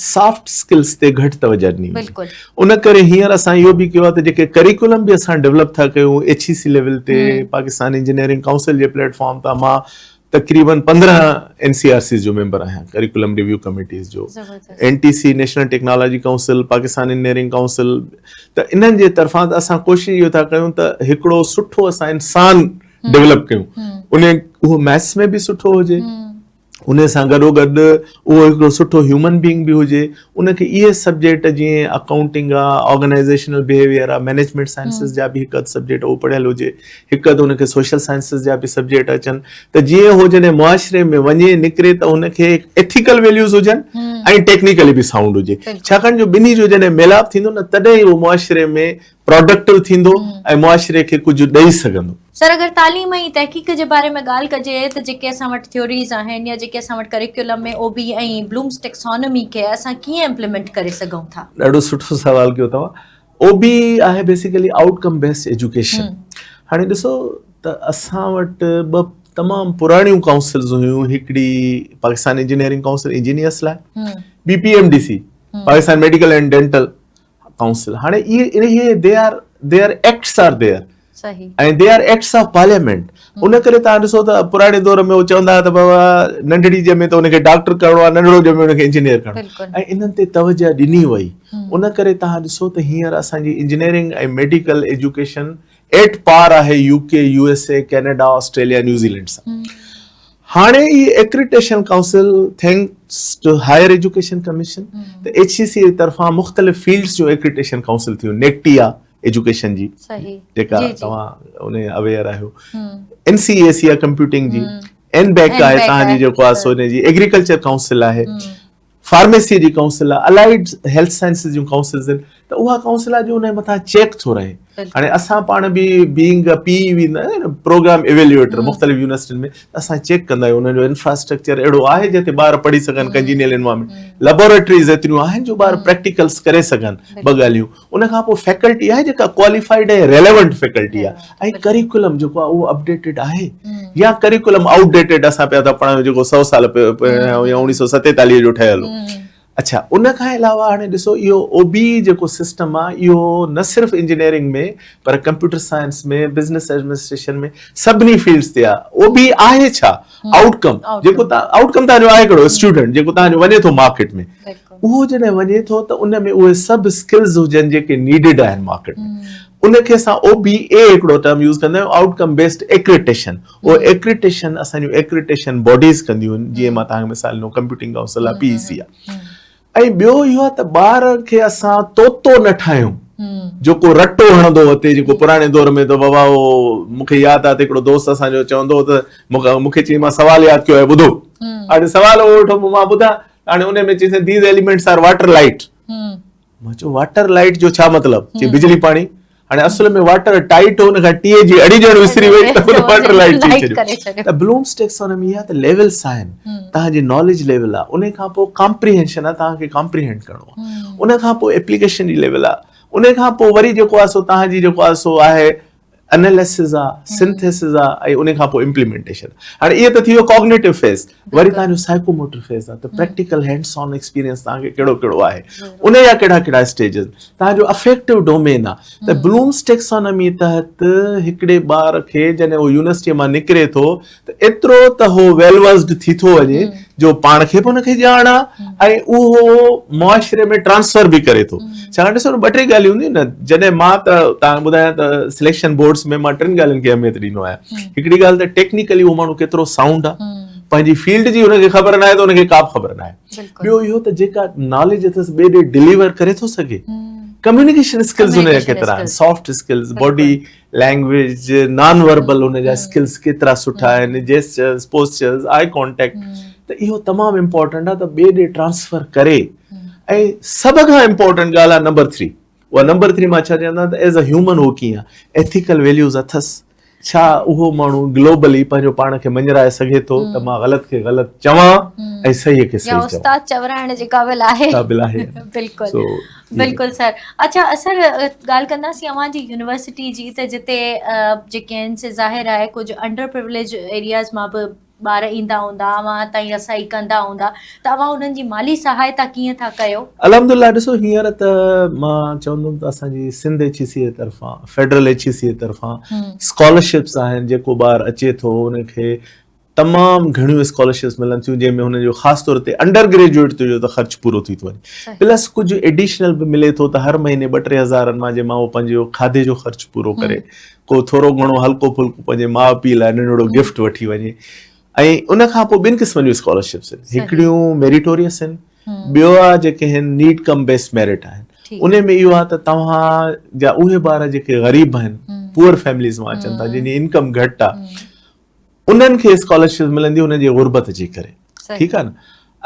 سافٽ اسڪلس تي گهٽ توجه ڏني وڃي ان ڪري هينئر اسان اهو به ڪيو آهي ته جيڪي ڪريڪولم به اسان ڊولپ ٿا ڪيون ايڇ اي سي ليول تي پاڪستان انجنيئرنگ ڪائونسل جي پليٽ فارم تان مان تقريبن 15 اين سي آر سيز جو ميمبر آهيان ڪريڪولم ريويو ڪميٽيز جو N T C national technology council Pakistan engineering council ته انهن جي طرفان ته اسان ڪوشش اهو ٿا ڪيون ته هڪڙو سٺو اسان انسان ڊيولپ ڪيون ان اهو ميٿس ۾ به سٺو هجي ان سان گڏو گڏ اهو هڪڙو سٺو هيومن بينگ به هجي ان کي اهي سبجيڪٽ جيئن اڪائونٽنگ آ آرگنائيزيشنل بيهيويئر آ مينيجمينٽ سائنسز جا به هڪ اڌ سبجيڪٽ اهو پڙهيل هجي هڪ اڌ ان کي سوشل سائنسز جا به سبجيڪٽ اچن ته جيئن هو جڏهن معاشري ۾ وڃي نڪري ته هن کي ايٿيڪل ويليوز هجن ۽ ٽيڪنيڪلي به سائونڊ هجي ڇاڪاڻ جو ٻنهي جو جڏهن ميلاپ ٿيندو نه تڏهن اهو معاشري ۾ پراڊڪٽو ٿيندو ۽ معاشري کي ڪجهه ڏئي سگهندو. سر اگر تعليم ۽ تحقيق جي باري ۾ ڳالهه ڪجي ته جيڪي اسان وٽ ٿيوريز آهن يا جيڪي اسان وٽ ڪريڪيولم ۾ او بي ۽ بلومز ٽيڪسانومي کي اسان ڪيئن امپليمينٽ ڪري سگهون ٿا؟ ڏاڍو سٺو سوال ڪيو توهان. او بي آهي بيسيڪلي آئوٽ ڪم بيسڊ ايجوڪيشن. هاڻي ڏسو ته اسان وٽ ٻه تمام پراڻيون ڪائونسلز هيون هڪڙي پاڪستان انجنيئرنگ ڪائونسل انجنيئرس لاء ٻي P M D C Pakistan medical and dental council هاڻي اهي اهي they are they are acts are there ۽ they are acts of parliament ان ڪري تان ڏسو ته پراڻي دور ۾ هو چوندا ته بابا ننڍڙي ڄمي ته ان کي ڊاڪٽر ڪرڻو آهي ننڍڙو ڄمي ان کي انجنيئر ڪرڻو ۽ انهن تي توجه ڏني وئي ان ڪري تان ڏسو ته هينئر اسان جي انجنيئرنگ ۽ ميڊيڪل ايجوڪيشن ايٽ پار آهي U K, U S A, Canada, Australia, New Zealand سان. هاڻي اهي accreditation council thanks to higher education commission ته ايڇ اي سي جي طرفان مختلف فيلڊز جون ايڪريڊيٽيشن ڪائونسل ٿيون نيڪٽيا ايجوڪيشن جي جيڪا توهان ان اويئر آهيو اين سي اي سي آهي ڪمپيوٽنگ جي اين بيڪ آهي توهان جي جيڪو آهي سو ان جي ايگريڪلچر ڪائونسل آهي فارميسي جي ڪائونسل آهي الائيڊ هيلٿ سائنسز جون ڪائونسلز آهن. ته اها ڪائونسل آهي جو ان جي مٿان چيڪ ٿو رهي. هاڻي اسان پاڻ به بينگ ا پي اي وي پروگرام ايويليوئيٽر مختلف يونيورسٽين ۾ اسان چيڪ ڪندا آهيون انهن جو انفراسٽرڪچر اهڙو آهي جتي ٻار پڙهي سگهن ڪنجينيل انوائرمينٽ ليبارٽريز ايتريون آهن جو ٻار پريڪٽيڪلس ڪري سگهن ٻه ڳالهيون ان کان پوء فيڪلٽي آهي جيڪا ڪواليفائيڊ ۽ ريليونٽ فيڪلٽي آهي ۽ ڪريڪولم جيڪو آهي اهو اپڊيٽيڊ آهي يا ڪريڪولم آئوٽ ڊيٽيڊ اسان پيا ٿا پڙهايون جيڪو 100 سال پهريان يا 1947 جو ٺهيل هو. اڇا ان کان علاوه هاڻي ڏسو اهو او بي اي جيڪو سسٽم آهي اهو نه صرف انجنيئرنگ ۾ پر ڪمپيوٽر سائنس ۾ بزنس ايڊمنسٽريشن ۾ سڀني فيلڊس تي آهي. او بي اي آهي ڇا؟ آئوٽ ڪم جيڪو آئوٽ ڪم تهان جو آهي ڪهڙو اسٽوڊنٽ جيڪو تهان جو وڃي ٿو مارڪيٽ ۾ اهو جڏهن وڃي ٿو ته ان ۾ اهي سڀ اسڪلز هجن جيڪي نيڊڊ آهن مارڪيٽ ۾. ان کي اسان او بي اي هڪڙو ٽرم يوز ڪندا آهيون آئوٽ ڪم بيسڊ ايڪريٽيشن. اهو ايڪريٽيشن اسان جون ايڪريٽيشن باڊيز ڪنديون آهن جيئن مان توهان کي مثال ڏنو ڪمپيوٽنگ ڪائونسل آهي پي اي سي آهي ۽ ٻيو اهو آهي ته ٻار کي اسان طوطو نه ٺاهيون جو ڪو رٽو هڻندو وتي جيڪو پراڻي دور ۾ ته بابا اهو مون کي ياد آهي ته هڪڙو دوست اسان جو چوندو هو ته مون کي چيائين مان سوال ياد ڪيو آهي ٻڌو هاڻي سوال اهو ويٺو مان ٻڌان هاڻي ان ۾ چيس these elements are water light مان چيو واٽر لائيٽ جو ڇا مطلب؟ چي بجلي پاڻي. هاڻي اصل ۾ واٽر ٽائيٽ هو ان کان ٽي جي اڙي ڄڻ وسري وئي ته هن واٽر لائيٽ چئي ڇڏيو. ته بلومس ٽيڪسونومي اها ته ليولس آهن توهان جي ناليج ليول آهي ان کان پوء ڪامپريهينشن آهي توهان کي ڪامپريهينڊ ڪرڻو آهي ان کان پوء ايپليڪيشن جي ليول آهي ان کان پوء وري جيڪو آهي سو توهان جي جيڪو آهي سو آهي اناليسز آ، سنٿيسز آ ۽ ان کان پوء امپليمينٽيشن. هاڻي اهي ته ٿي ويو ڪاگنيٽو فيز، وري توهان جو سائيڪوموٽر فيز آ ته پريڪٽيڪل هينڊس آن ايڪسپيرينس توهان کي ڪهڙو ڪهڙو آهي، ان جا ڪهڙا ڪهڙا اسٽيجز، توهان جو افيڪٽو ڊومين آ ته بلومس ٽيڪسانامي تحت هڪڙي ٻار کي جڏهن اهو يونيورسٽيء مان نڪري ٿو ته ايترو ته هو ويل ورسڊ ٿي ٿو وڃي جو پاڻ کي به ان کي ڄاڻ آ ۽ اهو معاشري ۾ ٽرانسفر به ڪري ٿو. ڇاڪاڻ ڏسو نه ٻه ٽي ڳالهيون هونديون آهن نه جڏهن مان ته توهان کي ٻڌايان ته سليڪشن بورڊس ۾ مان ٽن ڳالهين کي اهميت ڏيندو آهيان. هڪڙي ڳالهه ته ٽيڪنيڪلي اهو ماڻهو ڪيترو سائونڊ آ، پنهنجي فيلڊ جي هن کي خبر ناهي ته ان کي ڪا به خبر ناهي. ٻيو اهو ته جيڪا ناليج اٿس ٻئي ڏي ڊليور ڪري ٿو سگهي. ڪميونيڪيشن اسڪلز هن جا ڪيترا آهن، soft skills, body language, non verbal ان جا اسڪلز ڪيترا سٺا آهن، جيسچرز، پوسچرز، آء ڪانٽيڪٽ ته اهو تمام امپورٽنٽ آهي ته ٻئي ڏي ٽرانسفر ڪري ۽ سڀ کان امپورٽنٽ ڳالهه آهي نمبر ٿري اها نمبر ٿري مان ڇا چوندو آهيان ته ايز اي هيومن هو ڪيئن آهي ايٿيڪل ويليوز اٿس ڇا اهو ماڻهو گلوبلي پنهنجو پاڻ کي مڃرائي سگهي ٿو ته مان غلط کي غلط چوان ۽ صحيح کي صحيح چوان. يا استاد چورائڻ جي قابل آهي. قابل آهي. بلڪل بلڪل سر اڇا سر ڳالهه ڪنداسين اوهان جي يونيورسٽي جي ته جتي جيڪي آهن سي ظاهر آهي ڪجهه انڊر پروليج ايرياز مان به ٻار ايندا هوندا اوهان تائين رسائي ڪندا هوندا ته اوهان انهن جي مالي سهائتا ڪيئن ٿا ڪيو؟ الحمدلله ڏسو هينئر ته مان چوندم ته اسان جي سنڌ ايڇ اي سي جي طرفان فيڊرل ايڇ اي سي جي طرفان اسڪالرشپس آهن جيڪو ٻار اچي ٿو ان کي تمام گهڻيون اسڪالرشپس ملن ٿيون جنهن ۾ هن جو خاص طور تي انڊر گريجوئيٽ جو ته خرچ پورو ٿي ٿو وڃي پلس ڪجهه ايڊيشنل به ملي ٿو ته هر مهيني ٻه ٽي هزارن مان جنهن مان هو پنهنجو کاڌي جو خرچ پورو ڪري ڪو ٿورو گهڻو هلڪو ڦلڪو پنهنجي ماء پيء لاء ننڍڙو گفٽ وٺي وڃي ۽ ان کان پوء ٻن قسمن جون اسڪالرشپس آهن هڪڙيون ميريٽوريس آهن ٻيو آهي جيڪي آهن نيڊ ڪم بيس ميرٽ آهن ان ۾ اهو آهي ته توهان جا اهي ٻار جيڪي غريب آهن پوئر فيمليز مان اچن ٿا جن جي انڪم گهٽ آهي انهن کي اسڪالرشپ ملندي انهن جي غربت جي ڪري ٺيڪ آهي نه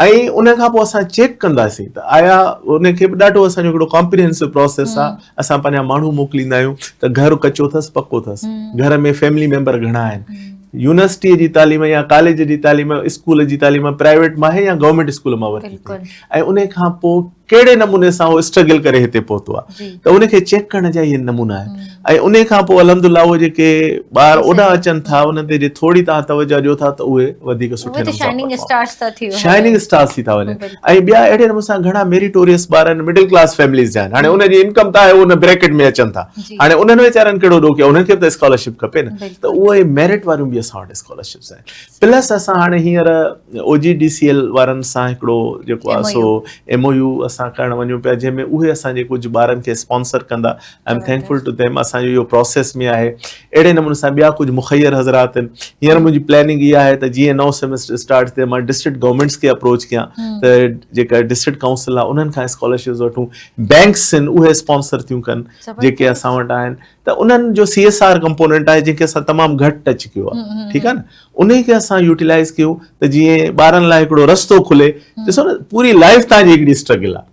۽ ان کان پوء اسان چيڪ ڪنداسين ته آيا ان کي به ڏاڍو اسان جو هڪڙو ڪامپريهنسو پروسيس آهي اسان پنهنجا ماڻهو موڪليندا آهيون ته گهر ڪچو اٿس پڪو اٿس گهر ۾ فيملي ميمبر گهڻا آهن يونيورسٽي جي تعليم يا ڪاليج جي تعليم اسڪول جي تعليم پرائيويٽ مان آهي يا گورنمينٽ اسڪول مان ورتي ۽ ان کان پوء ڪهڙي نموني سان هو اسٽرگل ڪري هتي پهتو آهي ته ان کي چيڪ ڪرڻ جا اهي نمونا آهن ۽ ان کان پوء الحمد لله اهي جيڪي ٻار اوڏانهن اچن ٿا انهن تي جي ٿوري توهان توجه ڏيو ٿا ته اهي وڌيڪ سٺي نموني شائننگ اسٽارز ٿا ٿي وڃن شائننگ اسٽارز ٿي ٿا وڃن ۽ ٻيا اهڙي نموني سان گهڻا ميريٽوريس ٻار آهن مڊل ڪلاس فيمليز جا آهن هاڻي ان جي انڪم ته آهي ان بريڪٽ ۾ اچن ٿا هاڻي انهن ويچارن ڪهڙو ڏوهه ڪيو انهن کي به ته اسڪالرشپ کپي نه ته اهي ميرٽ واريون به اسان وٽ اسڪالرشپس آهن پلس اسان هاڻي هينئر او جي ڊي سي ايل وارن سان هڪڙو جيڪو آهي سو ايم او يو اسان ڪرڻ وڃون پيا جنهن ۾ اهي اسان جي ڪجهه ٻارن کي اسپانسر ڪندا I am thankful to them اسان جو اهو پروسيس ۾ آهي اهڙي نموني سان ٻيا ڪجهه مخير حضرات آهن هينئر منهنجي پلاننگ اها آهي ته جيئن نئون سيمسٽر اسٽارٽ ٿئي مان ڊسٽرڪٽ گورنمينٽس کي اپروچ ڪيان ته جيڪا ڊسٽرڪٽ ڪائونسل آهي انهن کان اسڪالرشپس وٺون بينڪس آهن اهي اسپانسر ٿيون ڪن جيڪي اسان وٽ آهن ته انهن جو سي ايس آر ڪمپوننٽ آهي جنهن کي اسان تمام گهٽ ٽچ ڪيو آهي ٺيڪ آهي نه انهي کي اسان يوٽيلائز ڪيون ته جيئن ٻارن لاء هڪڙو رستو کلي ڏسو نه پوري لائف تان جي هڪڙي اسٽرگل آهي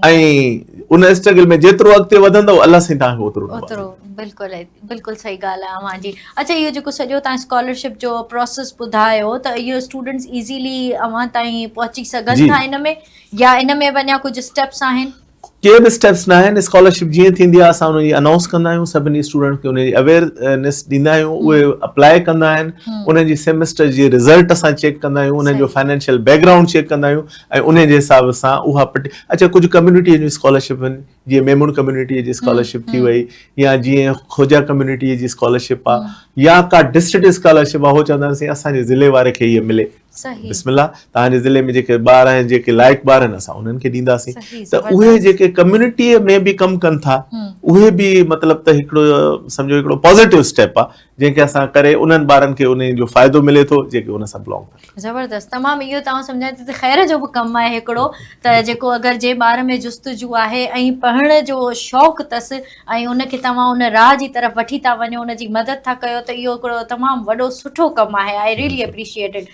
۽ ان اسٽرگل ۾ جيترو اڳتي وڌندؤ الله سائين توهان کي اوترو اوترو بلڪل بلڪل صحيح ڳالهه آهي اوهان جي. اڇا اهو جيڪو سڄو توهان اسڪالرشپ جو پروسيس ٻڌايو ته اهو اسٽوڊنٽس ايزيلي اوهان تائين پهچي سگهن ٿا ان ۾ يا ان ۾ به اڃا ڪجهه اسٽيپس آهن؟ ڪي به اسٽيپس نه آهن اسڪالرشپ جيئن ٿيندي آهي اسان ان جي انائونس ڪندا آهيون سڀني اسٽوڊنٽس کي ان جي اويئرنيس ڏيندا آهيون اهي اپلائي ڪندا آهن انهن جي سيمسٽر جي رزلٽ اسان چيڪ ڪندا آهيون انهن جو فائنانشل بيڪ گرائونڊ چيڪ ڪندا آهيون ۽ ان جي حساب سان اها پٽ اڇا ڪجهه ڪميونٽي جون اسڪالرشپ آهن جيئن ميمڻ ڪميونٽي جي اسڪالرشپ ٿي وئي يا جيئن خوجا ڪميونٽي جي اسڪالرشپ آهي يا ڪا ڊسٽرڪٽ اسڪالرشپ آهي هو چوندا آهن سائين اسان جي ضلعي واري کي هيء ملي بسم الله توهان جي ضلعي ۾ جيڪي ٻار آهن جيڪي لائق ٻار آهن اسان انهن کي ڏينداسين ته اهي جيڪي ڪميونٽي ۾ به ڪم ڪن ٿا اهي به مطلب ته هڪڙو سمجهو هڪڙو پازيٽو اسٽيپ آهي جنهن کي اسان ڪري انهن ٻارن کي انهي جو فائدو ملي ٿو جيڪي ان سان بلانگ ٿا زبردست تمام اهو توهان سمجهايو ٿي ته خير جو به ڪم آهي هڪڙو ته جيڪو اگر جي ٻار ۾ جستجو آهي ۽ پڙهڻ جو شوق اٿس ۽ ان کي توهان ان راهه جي طرف وٺي ٿا وڃو ان جي مدد ٿا ڪيو ته اهو هڪڙو تمام وڏو سٺو ڪم آهي I really appreciate it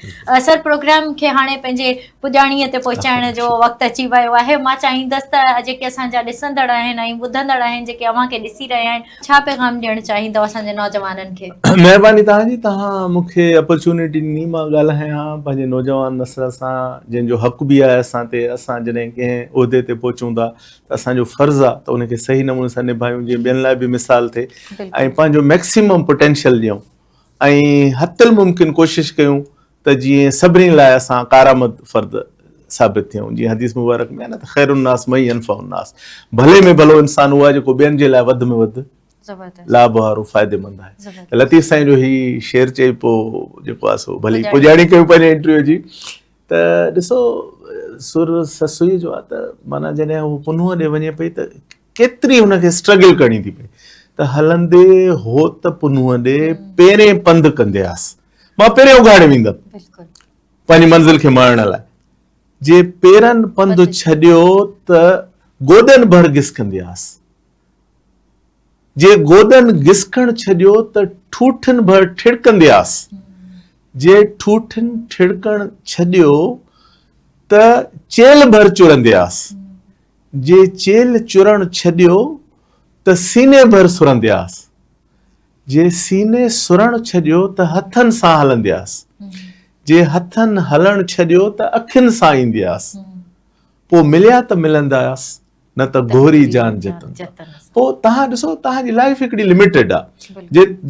sir programme کي هاڻي پنهنجي پڄاڻيء تي پهچائڻ جو وقت اچي ويو آهي مان چاهيندس ته جيڪي اسان جا ڏسندڙ آهن ۽ ٻڌندڙ آهن جيڪي اوهان کي ڏسي رهيا آهن ڇا پيغام ڏيڻ چاهيندؤ اسان جي نوجوانن کي؟ مهرباني توهان جي توهان مون کي اپرچونٽي ڏني مان ڳالهايان پنهنجي نوجوان نسل سان جنهن جو حق به آهي اسان تي اسان جڏهن ڪنهن عهدي تي پهچون ٿا ته اسان جو فرض آ ته ان کي صحيح نموني سان نڀايون جيئن ٻين لاء به مثال ٿئي ۽ پنهنجو ميڪسيمم پوٽينشل ڏيون ۽ حت الممڪن ڪوشش ڪيون ته جيئن سڀني لاء اسان ڪارآمد فرد ثابت ٿيون جيئن حديث مبارڪ ۾ آهي نه ته خير الناس من ينفع الناس ڀلي ۾ ڀلو انسان اهو آهي جيڪو ٻين جي لاء وڌ ۾ وڌ لاڀ وارو فائديمند آهي ته لطيف سائين جو هي شعر چئي پوء جيڪو آهي سو ڀلي پڄاڻي ڪيون پنهنجي انٽرويو جي ته ڏسو سر سسئي جو آ ته معنيٰ جڏهن هو پنهونء ڏي وڃي پئي ته ڪيتري هن کي اسٽرگل ڪرڻي ٿي پئي ته هلندي هوت پنهونء ڏي پيرين پنڌ ڪندياس مان پيرين اگهاڙي ويندم پنهنجي منزل کي ماڻڻ لاء جي پيرن پنڌ ڇڏيو ته گوڏن ڀر گسڪندياس جي گوڏن گسڪڻ ڇڏيو ته ٺوٺن ڀر ٺڙڪندياس، جي ٺوٺن ٺڙڪڻ ڇڏيو ته چيلهه ڀر چرندياس، جي چيلهه چرڻ ڇڏيو ته سيني ڀر سرندياس، جي سيني سرڻ ڇڏيو ته هٿن سان هلندياس، جي هٿن هلڻ ڇڏيو ته اکين سان ايندياس، پوء مليا ته ملندياس، نه ته گهوري جان جتن سان. پوء توهان ڏسو توهان جي لائيف هڪڙي لميٽيڊ آ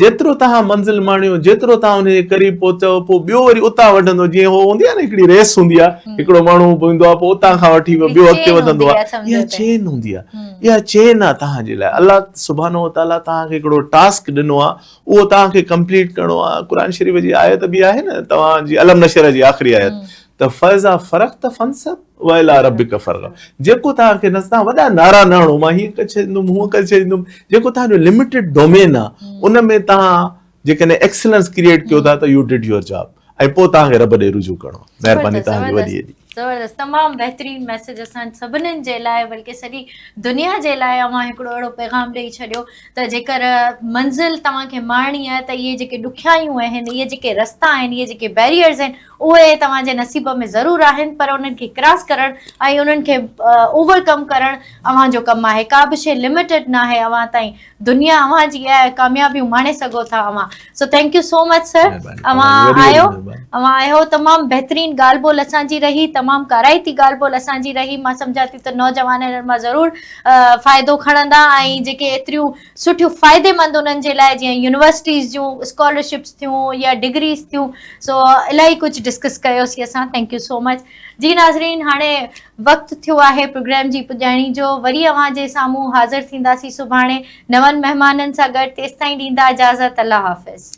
جيترو توهان منزل ماڻيو جيترو توهان ان جي قريب پهچو پوء ٻيو وري اتان وڍندو جيئن هو هوندي آ نه هڪڙي ريس هوندي آ هڪڙو ماڻهو ايندو آ پوء اتان کان وٺي ٻيو اڳتي وڌندو آ اها چين هوندي آ اها چين آ توهان جي لاء الله سبحانه وتعاليٰ توهان کي هڪڙو ٽاسڪ ڏنو آ اهو توهان کي ڪمپليٽ ڪرڻو آ قرآن شريف جي آيت به آهي نه توهان جي الم نشرح جي آخري آيت ته فاذا فرغت فانصب والي ربک فارغب جيڪو توهان کي نه توهان وڏا نعرا نه هڻو مان هيئن ڪري ڇڏيندم هونئن ڪري ڇڏيندم جيڪو توهان جو لميٽيڊ ڊومين آ ان ۾ توهان جيڪڏهن ايڪسلنس ڪريئيٽ ڪيو ٿا ته يو did your job ۽ پوء توهان کي رب ڏي رجوع ڪرڻو آ مهرباني توهان جي وڏي وڏي. زبردست تمام بهترين ميسيج اسان سڀنن جي لاء بلڪه سڄي دنيا جي لاء اوهان هڪڙو اهڙو پيغام ڏئي ڇڏيو ته جيڪر منزل توهان کي ماڻڻي آهي ته اهي جيڪي ڏکيائيون آهن اهي جيڪي رستا آهن اهي جيڪي بيريئرز آهن اهي توهان جي نصيب ۾ ضرور آهن پر انهن کي ڪراس ڪرڻ ۽ انهن کي اوور ڪم ڪرڻ اوهان جو ڪم آهي ڪا به شيء لميٽيڊ ناهي اوهان تائين دنيا اوهان جي آهي ڪاميابيون ماڻي سگهو ٿا اوهان so thank you so much sir اوهان آيو اوهان آيو تمام بهترين ڳالهه ٻولهه اسان جي رهي تمام ڪارائتي ڳالهه ٻولهه اسان جي رهي مان سمجهان ٿي ته نوجوان انهن مان ضرور فائدو کڻندا ۽ جيڪي ايتريون سٺيون فائديمند انهن جي لاء جيئن يونيورسٽيز جون اسڪالرشپس ٿيون يا ڊگريز ٿيون سو الاهي ڪجهه ڊسڪس ڪيوسين اسان thank you سو مچ جي ناظرين هاڻي وقت ٿيو آهي پروگرام جي پڄاڻي جو وري اوهان جي سامهون حاضر ٿينداسين سڀاڻي نون مهمانن سان گڏ تيستائين ڏيندا اجازت الله حافظ.